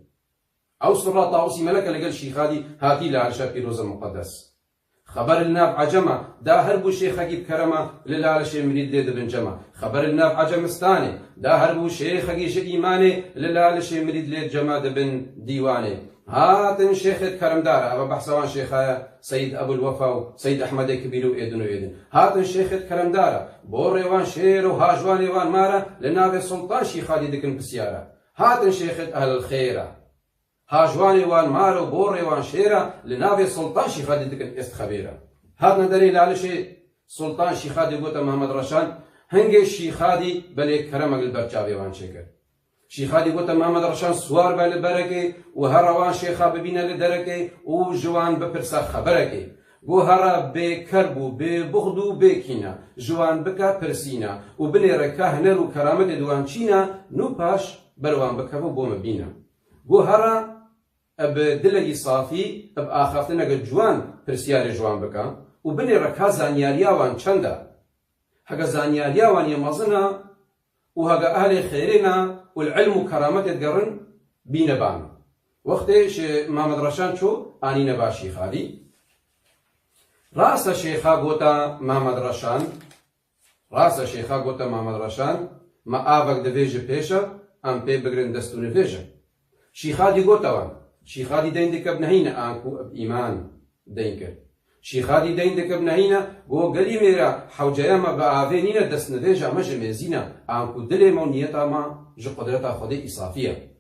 Ew sirra Tawusî Meleke li gel Şîxadî hatî Lalişa pîroza muqedes. Xeber li nav Ecema, daher bû şêxekî bi kerema, li Lalişê mirîd lê dibin cema. Xeber li nav Ecemistanê, daher bû şêxekî ji îmanê, li Lalişê mirîd lê cema dibin dîwanê. Hatin şêxêd keremdar e, eva behsa wan şêxa ye, Seyîd Ebul Wefa û Seyîd Ehmedê Kibîr û êdin û êdin. Hatin şêxêd keremdar e, borê wan şêr û hajwanê wan mar e, li navê Sultan Şîxadî dikin pisyar e. Hatin şêxêd ehlil xêr e. Hajwanê wan mar û borê wan şêr e, li navê Sultan Şîxadî dikin êst xebêr e. Hatine derê Lalişê Sultan Şîxadî gote Mehmed Reşan, hingê Şîxadî belê keremek li ber çavê wan çêkir. Şîxadî gote Mehmed Reşan siwar be li berekê û here wan şêxa bibîne li derekê û ji wan bipirse xeberekê. Go here bê kerb û bê buxd û bê kîne, ji wan bike pirsîne û binêre ka hiner û kerametê di wan çîne, nû paş ber wan bikeve û bo min bîne. Go here bi dilekî safî, bi axaftineke ciwan pirsyarê ji wan bike û binêre ka zanyariya wan çend e. Heke zanyariya wan yê mezin e û heke ehlê xêrê ne û li ilm û kerametê digerin, bîne ba min. Wextê şê-, Mehmed Reşan çû, anîne ba Şîxadî. Rast e şêxa gote Mehmed Reşan, Rast e şêxa gote Mehmed Reşan, me avek divê ji pêş e, em pê bigirin dest û nivêj e. Şîxadî gote wan, Şîxadî deyn dike bi nehîne, anku bi îman deyn kir. Şîxadî deyn dike bi nehîne, go gelî mêra, hewceya me bi avê nîne, dest nivêja me ji mêzî ne, anku dilê me û niyeta me ji qudreta Xwedê îsafî ye.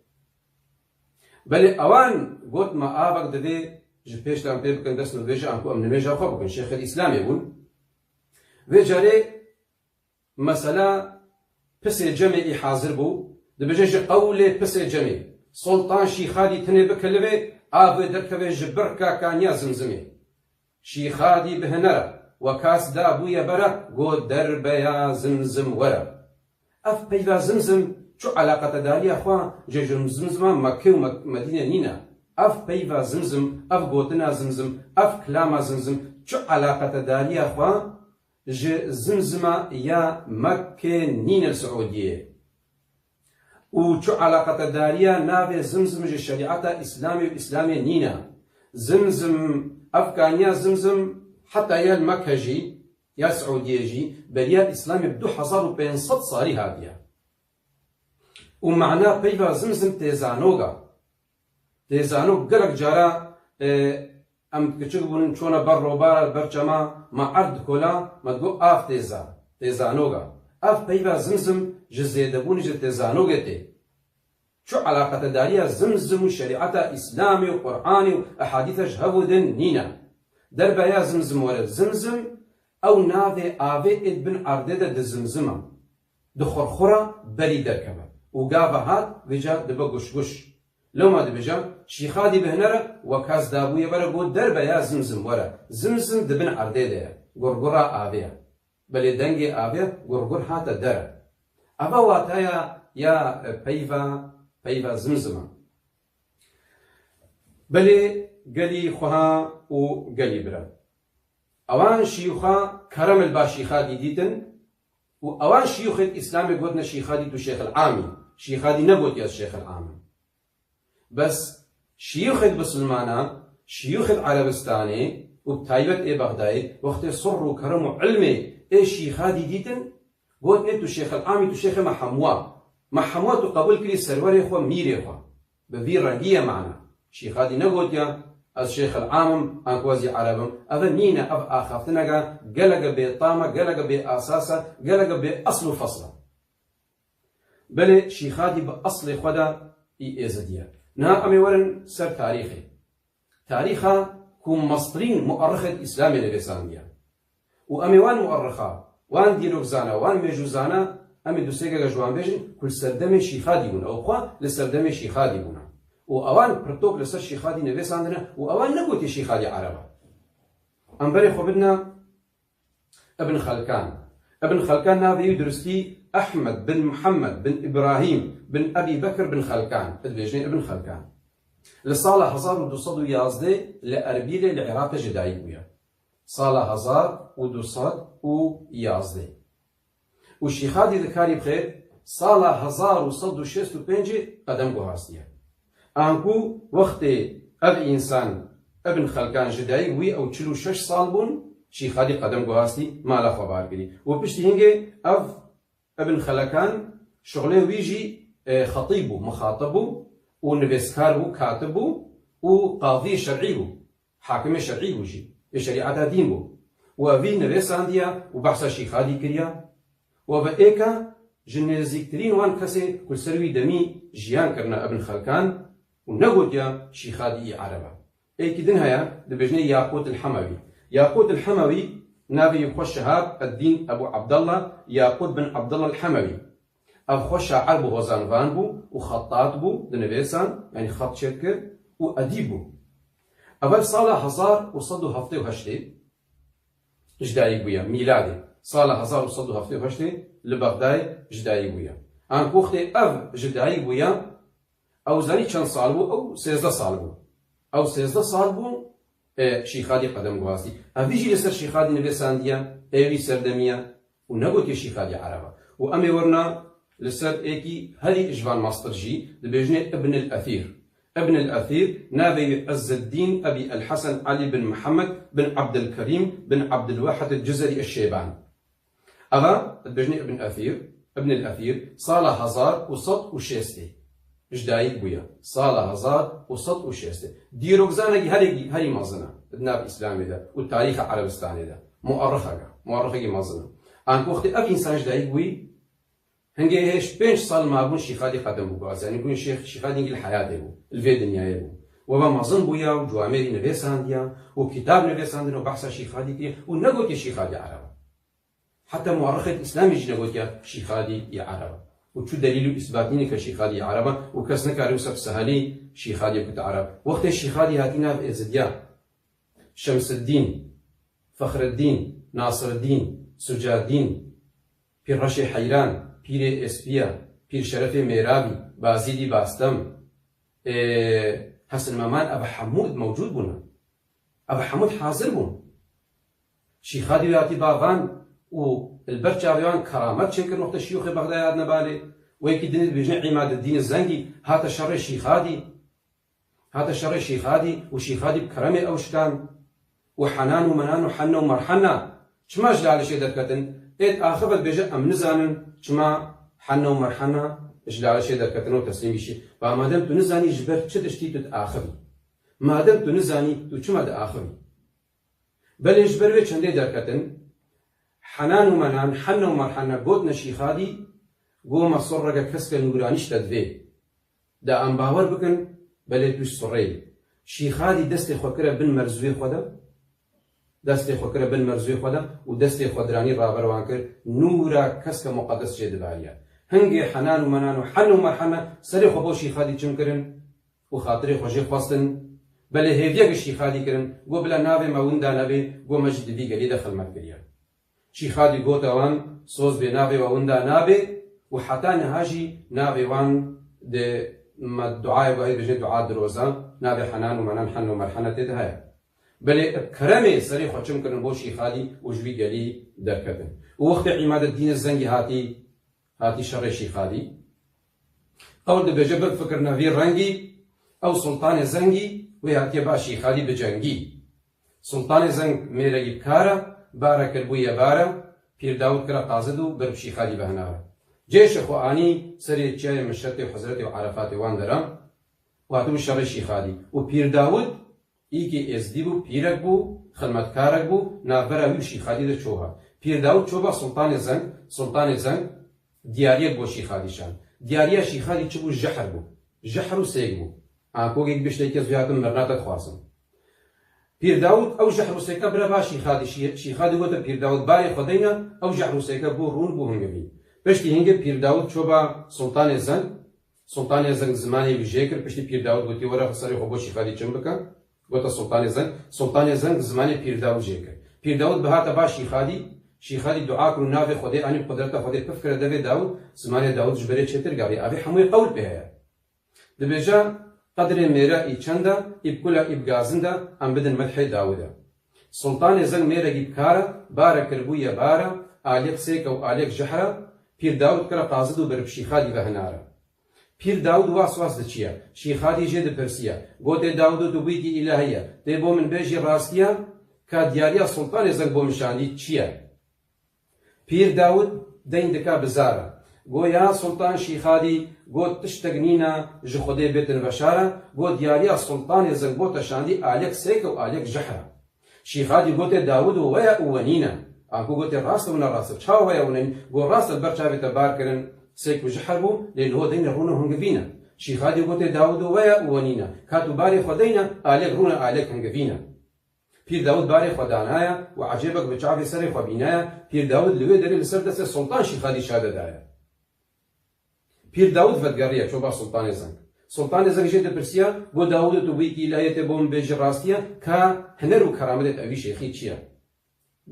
Belê ewan got me avek divê ji pêş de em pê bikin dest nivêje, anku em nimêja xwe bikin. Şêxil Îslamê bûn. Vê carê mesela pisê Cemê î hazir bû, dibêje ji qewlê pisê Cemê, Sultan Şîxadî tinê bike livê, avê derkeve ji birka kaniya Zimzimê. Şîxadî bi hinere, wekas dabûye bere, got derbeya Zimzim were. Ev peyva Zimzim çu eleqetedariya xwe ji Zimzima Mekke û Me-, Medîne nîne. Ev peyva Zimzim, ev gotina Zimzim, ev kilama Zimzim çu eleqetedariya xwe ji Zimzima ya Mekke nîne li Siûdiyê. Û çu eleqetedariya navê Zimzim ji şerîeta Îslamê û Îslamê nîne. Zimzim, ev kaniya Zimzim heta ya li Mekke jî, ya Siûdiyê jî, beriya Îslamê bi du hezar û pênc sed salî hatiye. Û mana peyva Zimzim têzanog e. Têzanog gelek cara, e, em kiçik bûn, çûne ber robara, ber çema, me erd dikola, me digot av têza, têzanog e. Ev peyva Zimzim ji zêdebûnê ji têzanogê tê. Çu eleqetedariya Zimzim û şerîeta Îslamê û Qur'anê û ehadîsa ji hev û din nîne. Derbeya Zimzim were. Zimzim ew navê avê ê di bin erdê de di zimzima, di xurxura berî derkeve û gava hat vêca dibe guşguş. Lewma dibêje, Şîxadî bi hinere, wekas dabûye bere, got derbeya Zimzim were. Zimzim di bin erdê de ye. Gurgura avê ye. Belê dengê avê gurgur hate dere. Eva wataya ya, e, peyva, peyva Zimzima. Belê gelî xweha û gelî bira. Ewan şiyûxa kerem li ba Şîxadî dîtin û ewan şiyûxê Îslamê gotine Şîxadî tu Şêxil Amî. Şîxadî negotiye ez Şêxil Amî. Bes şiyûxê bisilmana, şiyûxê Erebistanê û bi taybet ê Bexdayê wextê sirr û kerem û ilmê ê Şîxadî dîtin, gotine tu Şêxil Amî, tu Şêxê me hemûa. Me hemûa tu qebûl kirî serwerê xwe, mîrê xwe. Bi vî rengî ye mana. Şîxadî negotiya, ez Şêxil Am im, an ku ez jî Ereb im. Ev nîne, ev axaftineke geleke bêtam e, geleke bê asas e, geleke bê esl û fesl e. Belê Şîxadî bi eslê xwe de î êzidî ye. Niha em ê werin ser tarîxê. Tarîxa ku mestirîn muerrixê Îslamê nivîsandiye. Û em ê wan muerrixa, wan dîrokzana, wan mêjûzana, em ê du sê gege ji wan bêjin ku li serdemê Şîxadî bûne. Ew xwe li serdemê Şîxadî bûne. Û ewan pirtok li ser Şîxadî nivîsandine û ewan negotiye Şîxadî Ereb e. Em berê xwe bidine Ibn Xelkan. Ibn Xelkan navê wî duristî Ehmed bin Muhammed bin Îbrahîm bin Ebî Bekir bin Xelkan. Dibêjin Ibn Xelkan. Li sala hezar û du sed û yazdeh li Erbîlê li Iraqê ji dayik bûye. Sala hezar û du sed û yazdeh. Û Şîxadî di karî bixêr sala hezar û sed û şêst û pêncê qedem guhastiye. Anku wextê ev însan Ibn Xelkan ji dayik bûyî ew çil û şeş sal bûn, Şîxadî qedem guhastî mala xwe bar kirî. Û piştî hingê ev Ibn Xelekan şixulê wî jî, e, xetîb bû, mixatib bû û nivîskar bû, katib bû û qazî şer'î bû. Hakimê şer'î bû jî, ê şerîeta dîn bû. Û evî nivîsandiye û behsa Şîxadî kiriye. Û ev êka ji nêzîktirîn wan kesê ku li ser wî demî jiyan kirine Ibn Xelkan û negotiya Şîxadî î Ereb e. Êkî din heye, dibêjinê Yaqût el Hemewî. Yaqût el-Hemewî, navê wî xwe Şihab ed-Dîn Ebû Ebdallah Yaqût bin Ebdallah el-Hemewî. Ev xwe şair bû, hozanvan bû û xetat bû, dinivêsan, yanî xet çêdikir û edîb bû. Ev sala hezar û sed û heftê û heştê ji dayik bûye, mîladê. Sala hezar û sed û heftê û heştê li Bexdayê ji dayik bûye. Anku wextê ev ji dayik bûye, ew zanî çend sal bû? Ew sêzdeh sal bû. Ew sêzdeh sal bû, e, Şîxadî qedem guhastî. Ev jî li ser Şîxadî nivêsandiye, ê wî serdemî ye û negotiye Şîxadî Ereba. Û em ê werna li ser êkî herî ji van mastir jî dibêjinê Ibn el-Ethîr. Ibn el-Ethîr, navê wî Izzeddîn Ebî el-Hesen Elî bin Mihemed bin Ebdilkerîm bin Ebdilwahid el-Cizerî el-Şêban. Eva dibêjinê Ibn Ethîr, Ibn el-Ethîr, sala hezar û sed û şêstê ji dayik bûye. Sala hezar û sed û şêstê. Dîrokzanekî herî, herî mezin e di nav Îslamê de û tarîxa Erebistanê de. Muerrixek e, muerrixekî mezin e. Anku wextê ev însan ji dayik bûyî, hingê hêj pênc sal mabûn Şîxadî qedem bû guhastî. Yanî bûn Şêx, Şîxadî hingî li heyatê bû, li vê dinyayê bû. We ve mezin bûya û ciwamêrî nivêsandiya û kitab nivêsandin û behsa Şîxadî kiriye û negotiye Şîxadî Ereba. Heta muerrixê Îslamî jî negotiye Şîxadî yê Ereba. Û çi delîl û îsbat nîne ke Şîxadî yê Ereba û kes nikare wisa bi sehelî Şîxadî bikute Ereb. Wextê Şîxadî hatî nav Êzidiya, Şemsiddîn, Fexriddîn, Nasirdîn, Sucadîn, Pîr Reşê Heyran, Pîrê Êspiya, Pîr Şerefê Mêravî, Bazîdî Bastem, ê, Hesin Meman, ev hemû mewcûd bûne. Ev hemû hazir bûn. Şîxadî wê hatî ba van û li ber çavê wan keramet çêkirin wexta şiyûxê Bexdayê hatine balê. Wekî dinê dibêjin Îmadeddînê Zengî hate şerê Şîxadî. Hate şerê Şîxadî û Şîxadî bi keremê ew şikan. Û Henan û Menan û Henne û Merhena çima ji lalişê derketin? Ê diaxive dibêje em nizanin çima Henne û Merhena ji lalişê derketin û teslîmî şî. Ba madem tu nizanî ji ber çi tiştî tu diaxivî? Madem tu nizanî, tu çima diaxivî? Belê ji ber wê çendê derketin, Henan û Menan, Henne û Merhena gotine Şîxadî, go me surreke keske nûranî ji te divê. De em bawer bikin, belê tu ji surrê yî. Şîxadî destê xwe kire bin merzûyê xwe de, destê xwe kire bin merzûyê xwe de û destê xwe diranî raber wan kir, nûra keske muqedes çê dibariya. Hingê Henan û Menan û Henne û Merhena serê xwe bo Şîxadî çim kirin, û xatirê xwe jê xwestin. Belê hêviyek ji Şîxadî kirin, got bila navê me winda nebe, got me jî di vî gelî de xilmet kiriye. Şîxadî gote wan, soz bê navê we winda nabe û heta niha jî navê wan di me duayê we hê dibêjin dua diroza, navê Henan û Menan, Hen û Merhena tê de heye. Belê bi keremê serê xwe çim kirin bo Şîxadî û ji vî gelî derketin. Û wextê Îmadeddînê Zengî hatî, hatî şerê Şîxadî. Ew dibêje, bifikirine vî rengî, ew Sultanê Zengî wê hatiye ba Şîxadî bi cengî. Sultanê Zeng mêregî bi kar e, bare kirbûye bare, Pîr Dawûd kire qazid û bir bi Şîxadî ve hinare. Cêşê xwe anî serê çiyayê Mişetê û Hizretê û Erefatê wan dera û hatibû şerê Şîxadî. Û Pîr Dawûd Îkî êzdî bû, pîrek bû, xilmetkarek bû, navbera wî û Şîxadî de ço hat. Pîr Dawûd ço ba Sultanê Zeng, Sultanê Zeng diyariyek bo Şîxadî şand. Diyariya Şîxadî çi bû? Jehr bû. Jehr û sêk bû. Anku gek biştekî ez vê hatim mirna te dixwazim. Pîr Dawûd ew jehr û sêke bire ba Şîxadî. Şî-, Şîxadî gote Pîr Dawûd, barê xwe deyne, ew jehr û sêke bû rûn bû hingivîn. Piştî hingê Pîr Dawûd ço ba Sultanê Zeng, Sultanê Zeng zimanê wî jê kir, piştî Pîr Dawûd gotî, were serê xwe bo Şîxadî çim bike. Gote Sultanê Zeng. Sultanê Zeng zimanê Pîr Dawûd jê kir. Pîr Dawûd bihate ba Şîxadî, Şîxadî dua kir û navê Xwedê anî, qudreta Xwedê pif kire devê Dawûd, zimanê Dawûd ji berê çêtir gavê. Avê hemûyê qewl pê heye. Dibêje, qedrê mêre î çend e, î bi kul e, î bi gazin de, em bidin medhê Dawûd e. Sultanê Zeng mêrekî bi kar e, bare kirbûye bare, aliyek sêke û aliyek jehr e, Pîr Dawûd kire qazid û bir bi Şîxadî ve hinare. Pîr Dawûd was was diçiye. Şîxadî jê dipirsiye. Gotê, Dawûdo, tu bûyîkî îlahî ye. Tê bo min bêjî rastiya, ka diyariya Sultanê Zeng bo min şandî çi ye? Pîr Dawûd deyn dika bizar e. Go, ya Sultan Şîxadî, got, tiştek nîne ji Xwedê bêtin veşare. Go, diyariya Sultanê Zeng bo te şandî aliyek sêke û aliyek jehr e. Şîxadî gotê, Dawûdo, we ye û we nîne. Anku gotê, rast e û ne rast e. Çawa we ye û ne nîne? Go, rast e, ber çavê te bar kirin, sêk û jehr bû, lê li ho deyne rûne hingivîne. Şîxadî gotê, Dawûdo, we ye û we nîne. Ka tu barê xwe deyne, alek rûne, alek hingivîne. Pîr Dawud barê xwe danaya û ecêbek bi çavê serê xwe bînaya. Pîr Dawud li wê derê li ser destê Sultan Şîxadî şade daye. Pîr Dawud vedigeriya çoba Sultanê Zeng. Sultanê Zeng jê dipirsiya, got, Dawûd, tu bûyî kî îlahiyetê bo min bêjî rastiya, ka huner û kerametê te evî şêxî çi ye?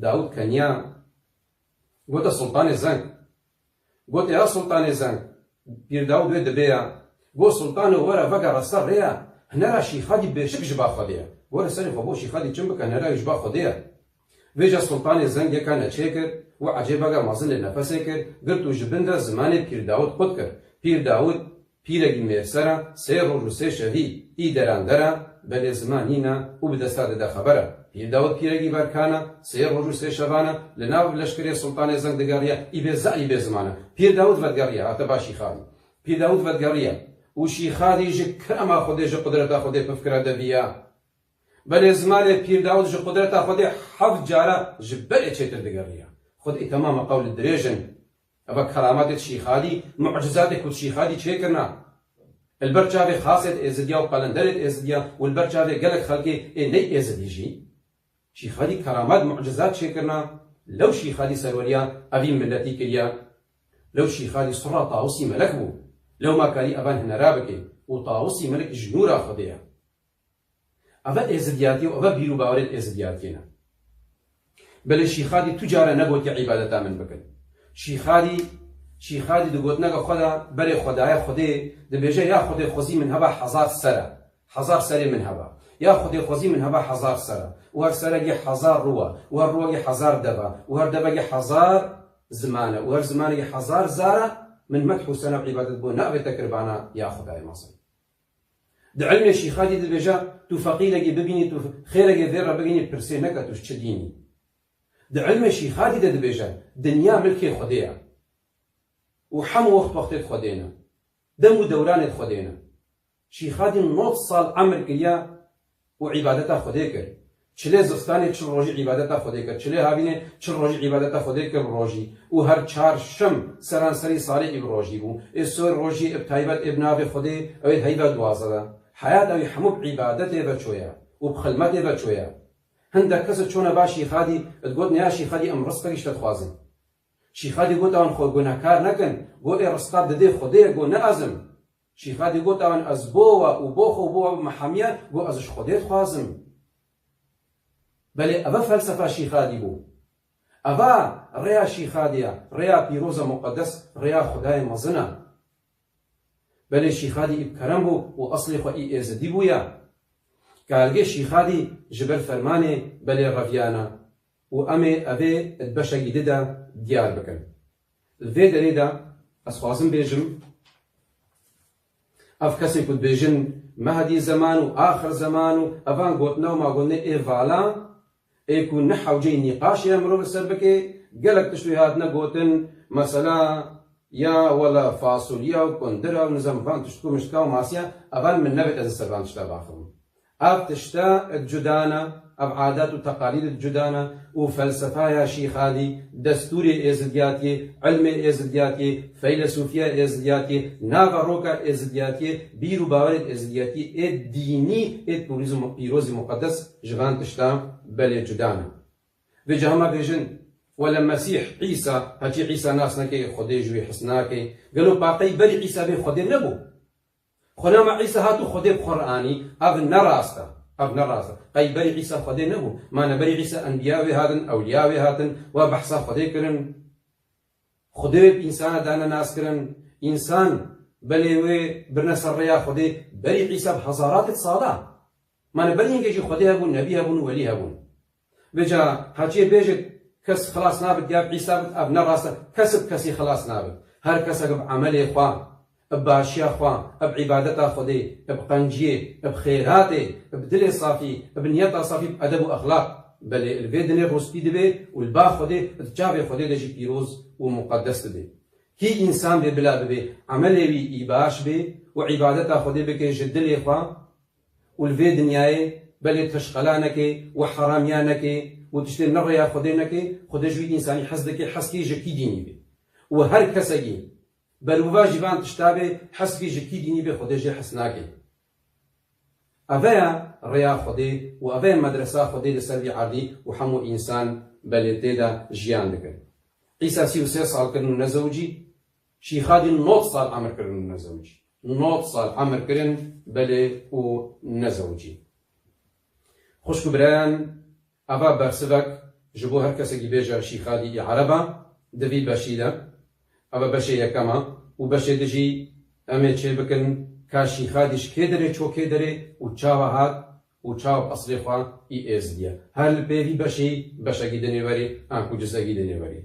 Dawûd keniya, gote, Sultanê Zeng. Gote, ya Sultanê Zeng, Pîr Dawûd wê dibe ya. Got, Sultanê, were vegere ser rêya, hunera Şîxadî bêşik ji ba Xwedê ye. Gore serê xwe bo Şîxadî çim bike, hunera wî ji ba Xwedê ye. Vêca Sultanê Zeng yeka neçê kir û ecêbeke mezin lê nefesê kir, girt û ji bin de zimanê Pîr Dawûd qut kir. Pîr Dawûd pîrekî mêrser e, sê roj û sê şevî î deran der e, belê ziman nîne û bi desta dide xeber e. Pîr Dawûd pîrekî berkan e, sê roj û sê şevan e, li nav leşkerê Sultanê Zeng digeriye, î bê zerî bê ziman e. Pîr Dawûd vedigeriye, hate ba Şîxadî. Pîr Dawûd vedigeriye û Şîxadî ji kerema Xwedê, ji qudreta Xwedê pifkira deviya. Belê zimanê Pîr Dawûd ji qudreta Xwedê heft cara ji berê çêtir digeriya. Xwedê temama qewl dirêj in. Eva keramatê Şîxadî, mucizatê ku Şîxadî çêkirina. Li ber çavê xasê Êzidiya û qelenderê Êzidiya û li ber çavê gelek xelkê ê ney Êzidî jî. Şîxadî keramat mucizat çêkirina, lew Şîxadî serweriya evî miletî kiriya. Lew Şîxadî sura Tawusî Melek bû. Lew ma karî evan hunera bike û Tawusî Melek ji nûra Xwedê ye. Eve êzidiyatî û eve bîr û bawerên êzidiyatiyê ne. Belê Şîxadî tu care negotiye îbadeta min bikin. Şîxadî, Şîxadî di gotineke xwe de berê xwe daye Xwedê, dibêje ya Xwedê xwezî min heba hezar ser e. Hezar serê min heba. Ya Xwedê xwezî min heba hezar ser e. Û her serekî hezar rû e. Û her rûwekî hezar dev e. Û her devekî hezar ziman e. Û her zimanekî hezar zar e. Min medh û sena û îbadet bo navê te kir bana ya Xwedayê mezin. Di ilmê Şîxadî dibêje, tu feqîrekî bibînî, tu xêrekê vê re bigînî, pirsê neke tu ji çi dînî. Di ilmê Şîxadî de dibêje, dinya milkê Xwedê ye. Û hemû wext wextê Xwedê ne. Dem û dewranê Xwedê ne. Şîxadî nod sal emir kiriya û îbadeta Xwedê kir. Çilê zistanê çil rojî îbadeta Xwedê kir. Çilê havînê çil rojî îbadeta Xwedê kir bi rojî. Û her çar şem seranserî salê î bi rojî bû. Ê sor rojî ê bi taybet ê bi navê Xwedê ew ê heyva duwazdeh de. Heyat ew ê hemû bi îbadetê ve çoya û bi xilmetê ve çoya. Hindek kes çûne ba Şîxadî, digot, ne ya Şîxadî, em rizqekî ji te dixwazin. Şîxadî got, ewan xwe gunehkar nekin. Got, ê rizqa didê Xwedê ye, got, ne ez im. Şîxadî got, ewan ez bo we û bo xwe û bo we bime hemiya, got, ez ji Xwedê dixwazim. Belê eve felsefa Şîxadî bû. Eva rêya Şîxadî ye, rêya pîroza muqedes, rêya Xwedayê mezin e. Belê Şîxadî î bi kerem bû û eslê xwe î êzidî bûye. Kargê Şîxadî ji ber fermanê belê reviyane û em ê evê di beşekî di de diyar bikin. Li vê derê de ez xwazim bêjim, ev kesên ku dibêjin Mehdî zeman û axir zeman û evan gotina û ma gotinê ê vala, ê ku ne hewceyî nîqaşê ye mirov li ser bike, gelek tişt wê hatine gotin, mesela ya wela fasulya û kundira û nizam van tişt ku miştka û masiya, evan min nebêt ez li ser van tişta baxivim. Ev tişta cuda ne, ev adat û teqalîd cuda ne û felsefaya Şîxadî, destûrê êzidiyatiyê, ilmê êzidiyatiyê, feylesûfiya êzidiyatiyê, naveroka êzidiyatiyê, bîr û bawerên êzidiyatiyê ê dînî, ê pîrozî, pîrozî muqedes ji van tişta belê cuda ne. Vêca hema bêjin, wele Mesîh, Îsa, heçî Îsa nas neke, Xwedê ji wî his nake. Gelo pa qey berî Îsa bê Xwedê nebû? Xwe nama Îsa hat û Xwedê bi xwe re anî, ev ne rast e. Ev ne rast e. Qey berî Îsa Xwedê nebû? Ma ne berî Îsa enbiya wê hatin, ewliya wê hatin, wa behsa Xwedê kirin. Xwedê wê bi însana dane naskirin. Însan belê wê birine ser rêya Xwedê berî Îsa bi hezaratê sala. Ma ne berî hingê jî Xwedê hebûn, nebî hebûn û welî hebûn. Vêca heçiyê bêjit, kes xilas nabit, ya bi Îsa bit, ev ne rast e. Kes bi kesî xilas nabit. Her kesek bi emelê xwe, bi başiya xwe, bi îbadeta Xwedê, bi qenciyê, bi xêratê, bi dilê safî, bi niyeta safî, bi edeb û exlaq, belê li vê dinê rûspî dibe û li ba Xwedê, di çavê Xwedê de jî pîroz û muqedes dibe. Kî însan bê bila bibe, emelê wî î baş bê û îbadeta Xwedê bike ji dilê xwe, û li vê dinyayê belê teşqela neke û heramiya neke û tiştê ne rêya Xwedê neke, Xwedê ji wî însanî hez dike, hez kê ji kî dînî bê. Û her kesekî berovajî van tişta bê, hez kê ji kî dînî bê, Xwedê jê hez nake. Eve ye rêya Xwedê û eve ye medresa Xwedê li ser vî erdî û hemû însan belê tê de jiyan dikin. Îsa sî û sê sal kirin û nezewicî, Şîxadî nod sal emir kirin û nezewicî. Nod sal emir kirin belê û nezewicî. Xwişk û birayan, eva bersivek ji bo her kesekî bêje Şîxadî î ereba di vî beşî de. Eva beşê yekema û beşê dijî em ê çê bikin ka Şîxadî ji kê derê ço kê derê û çawa hat û çawa bi eslê xwe î êzidî ye. Her li pê vî beşî beşekî dinê werî, an ku cizekî dinê werî.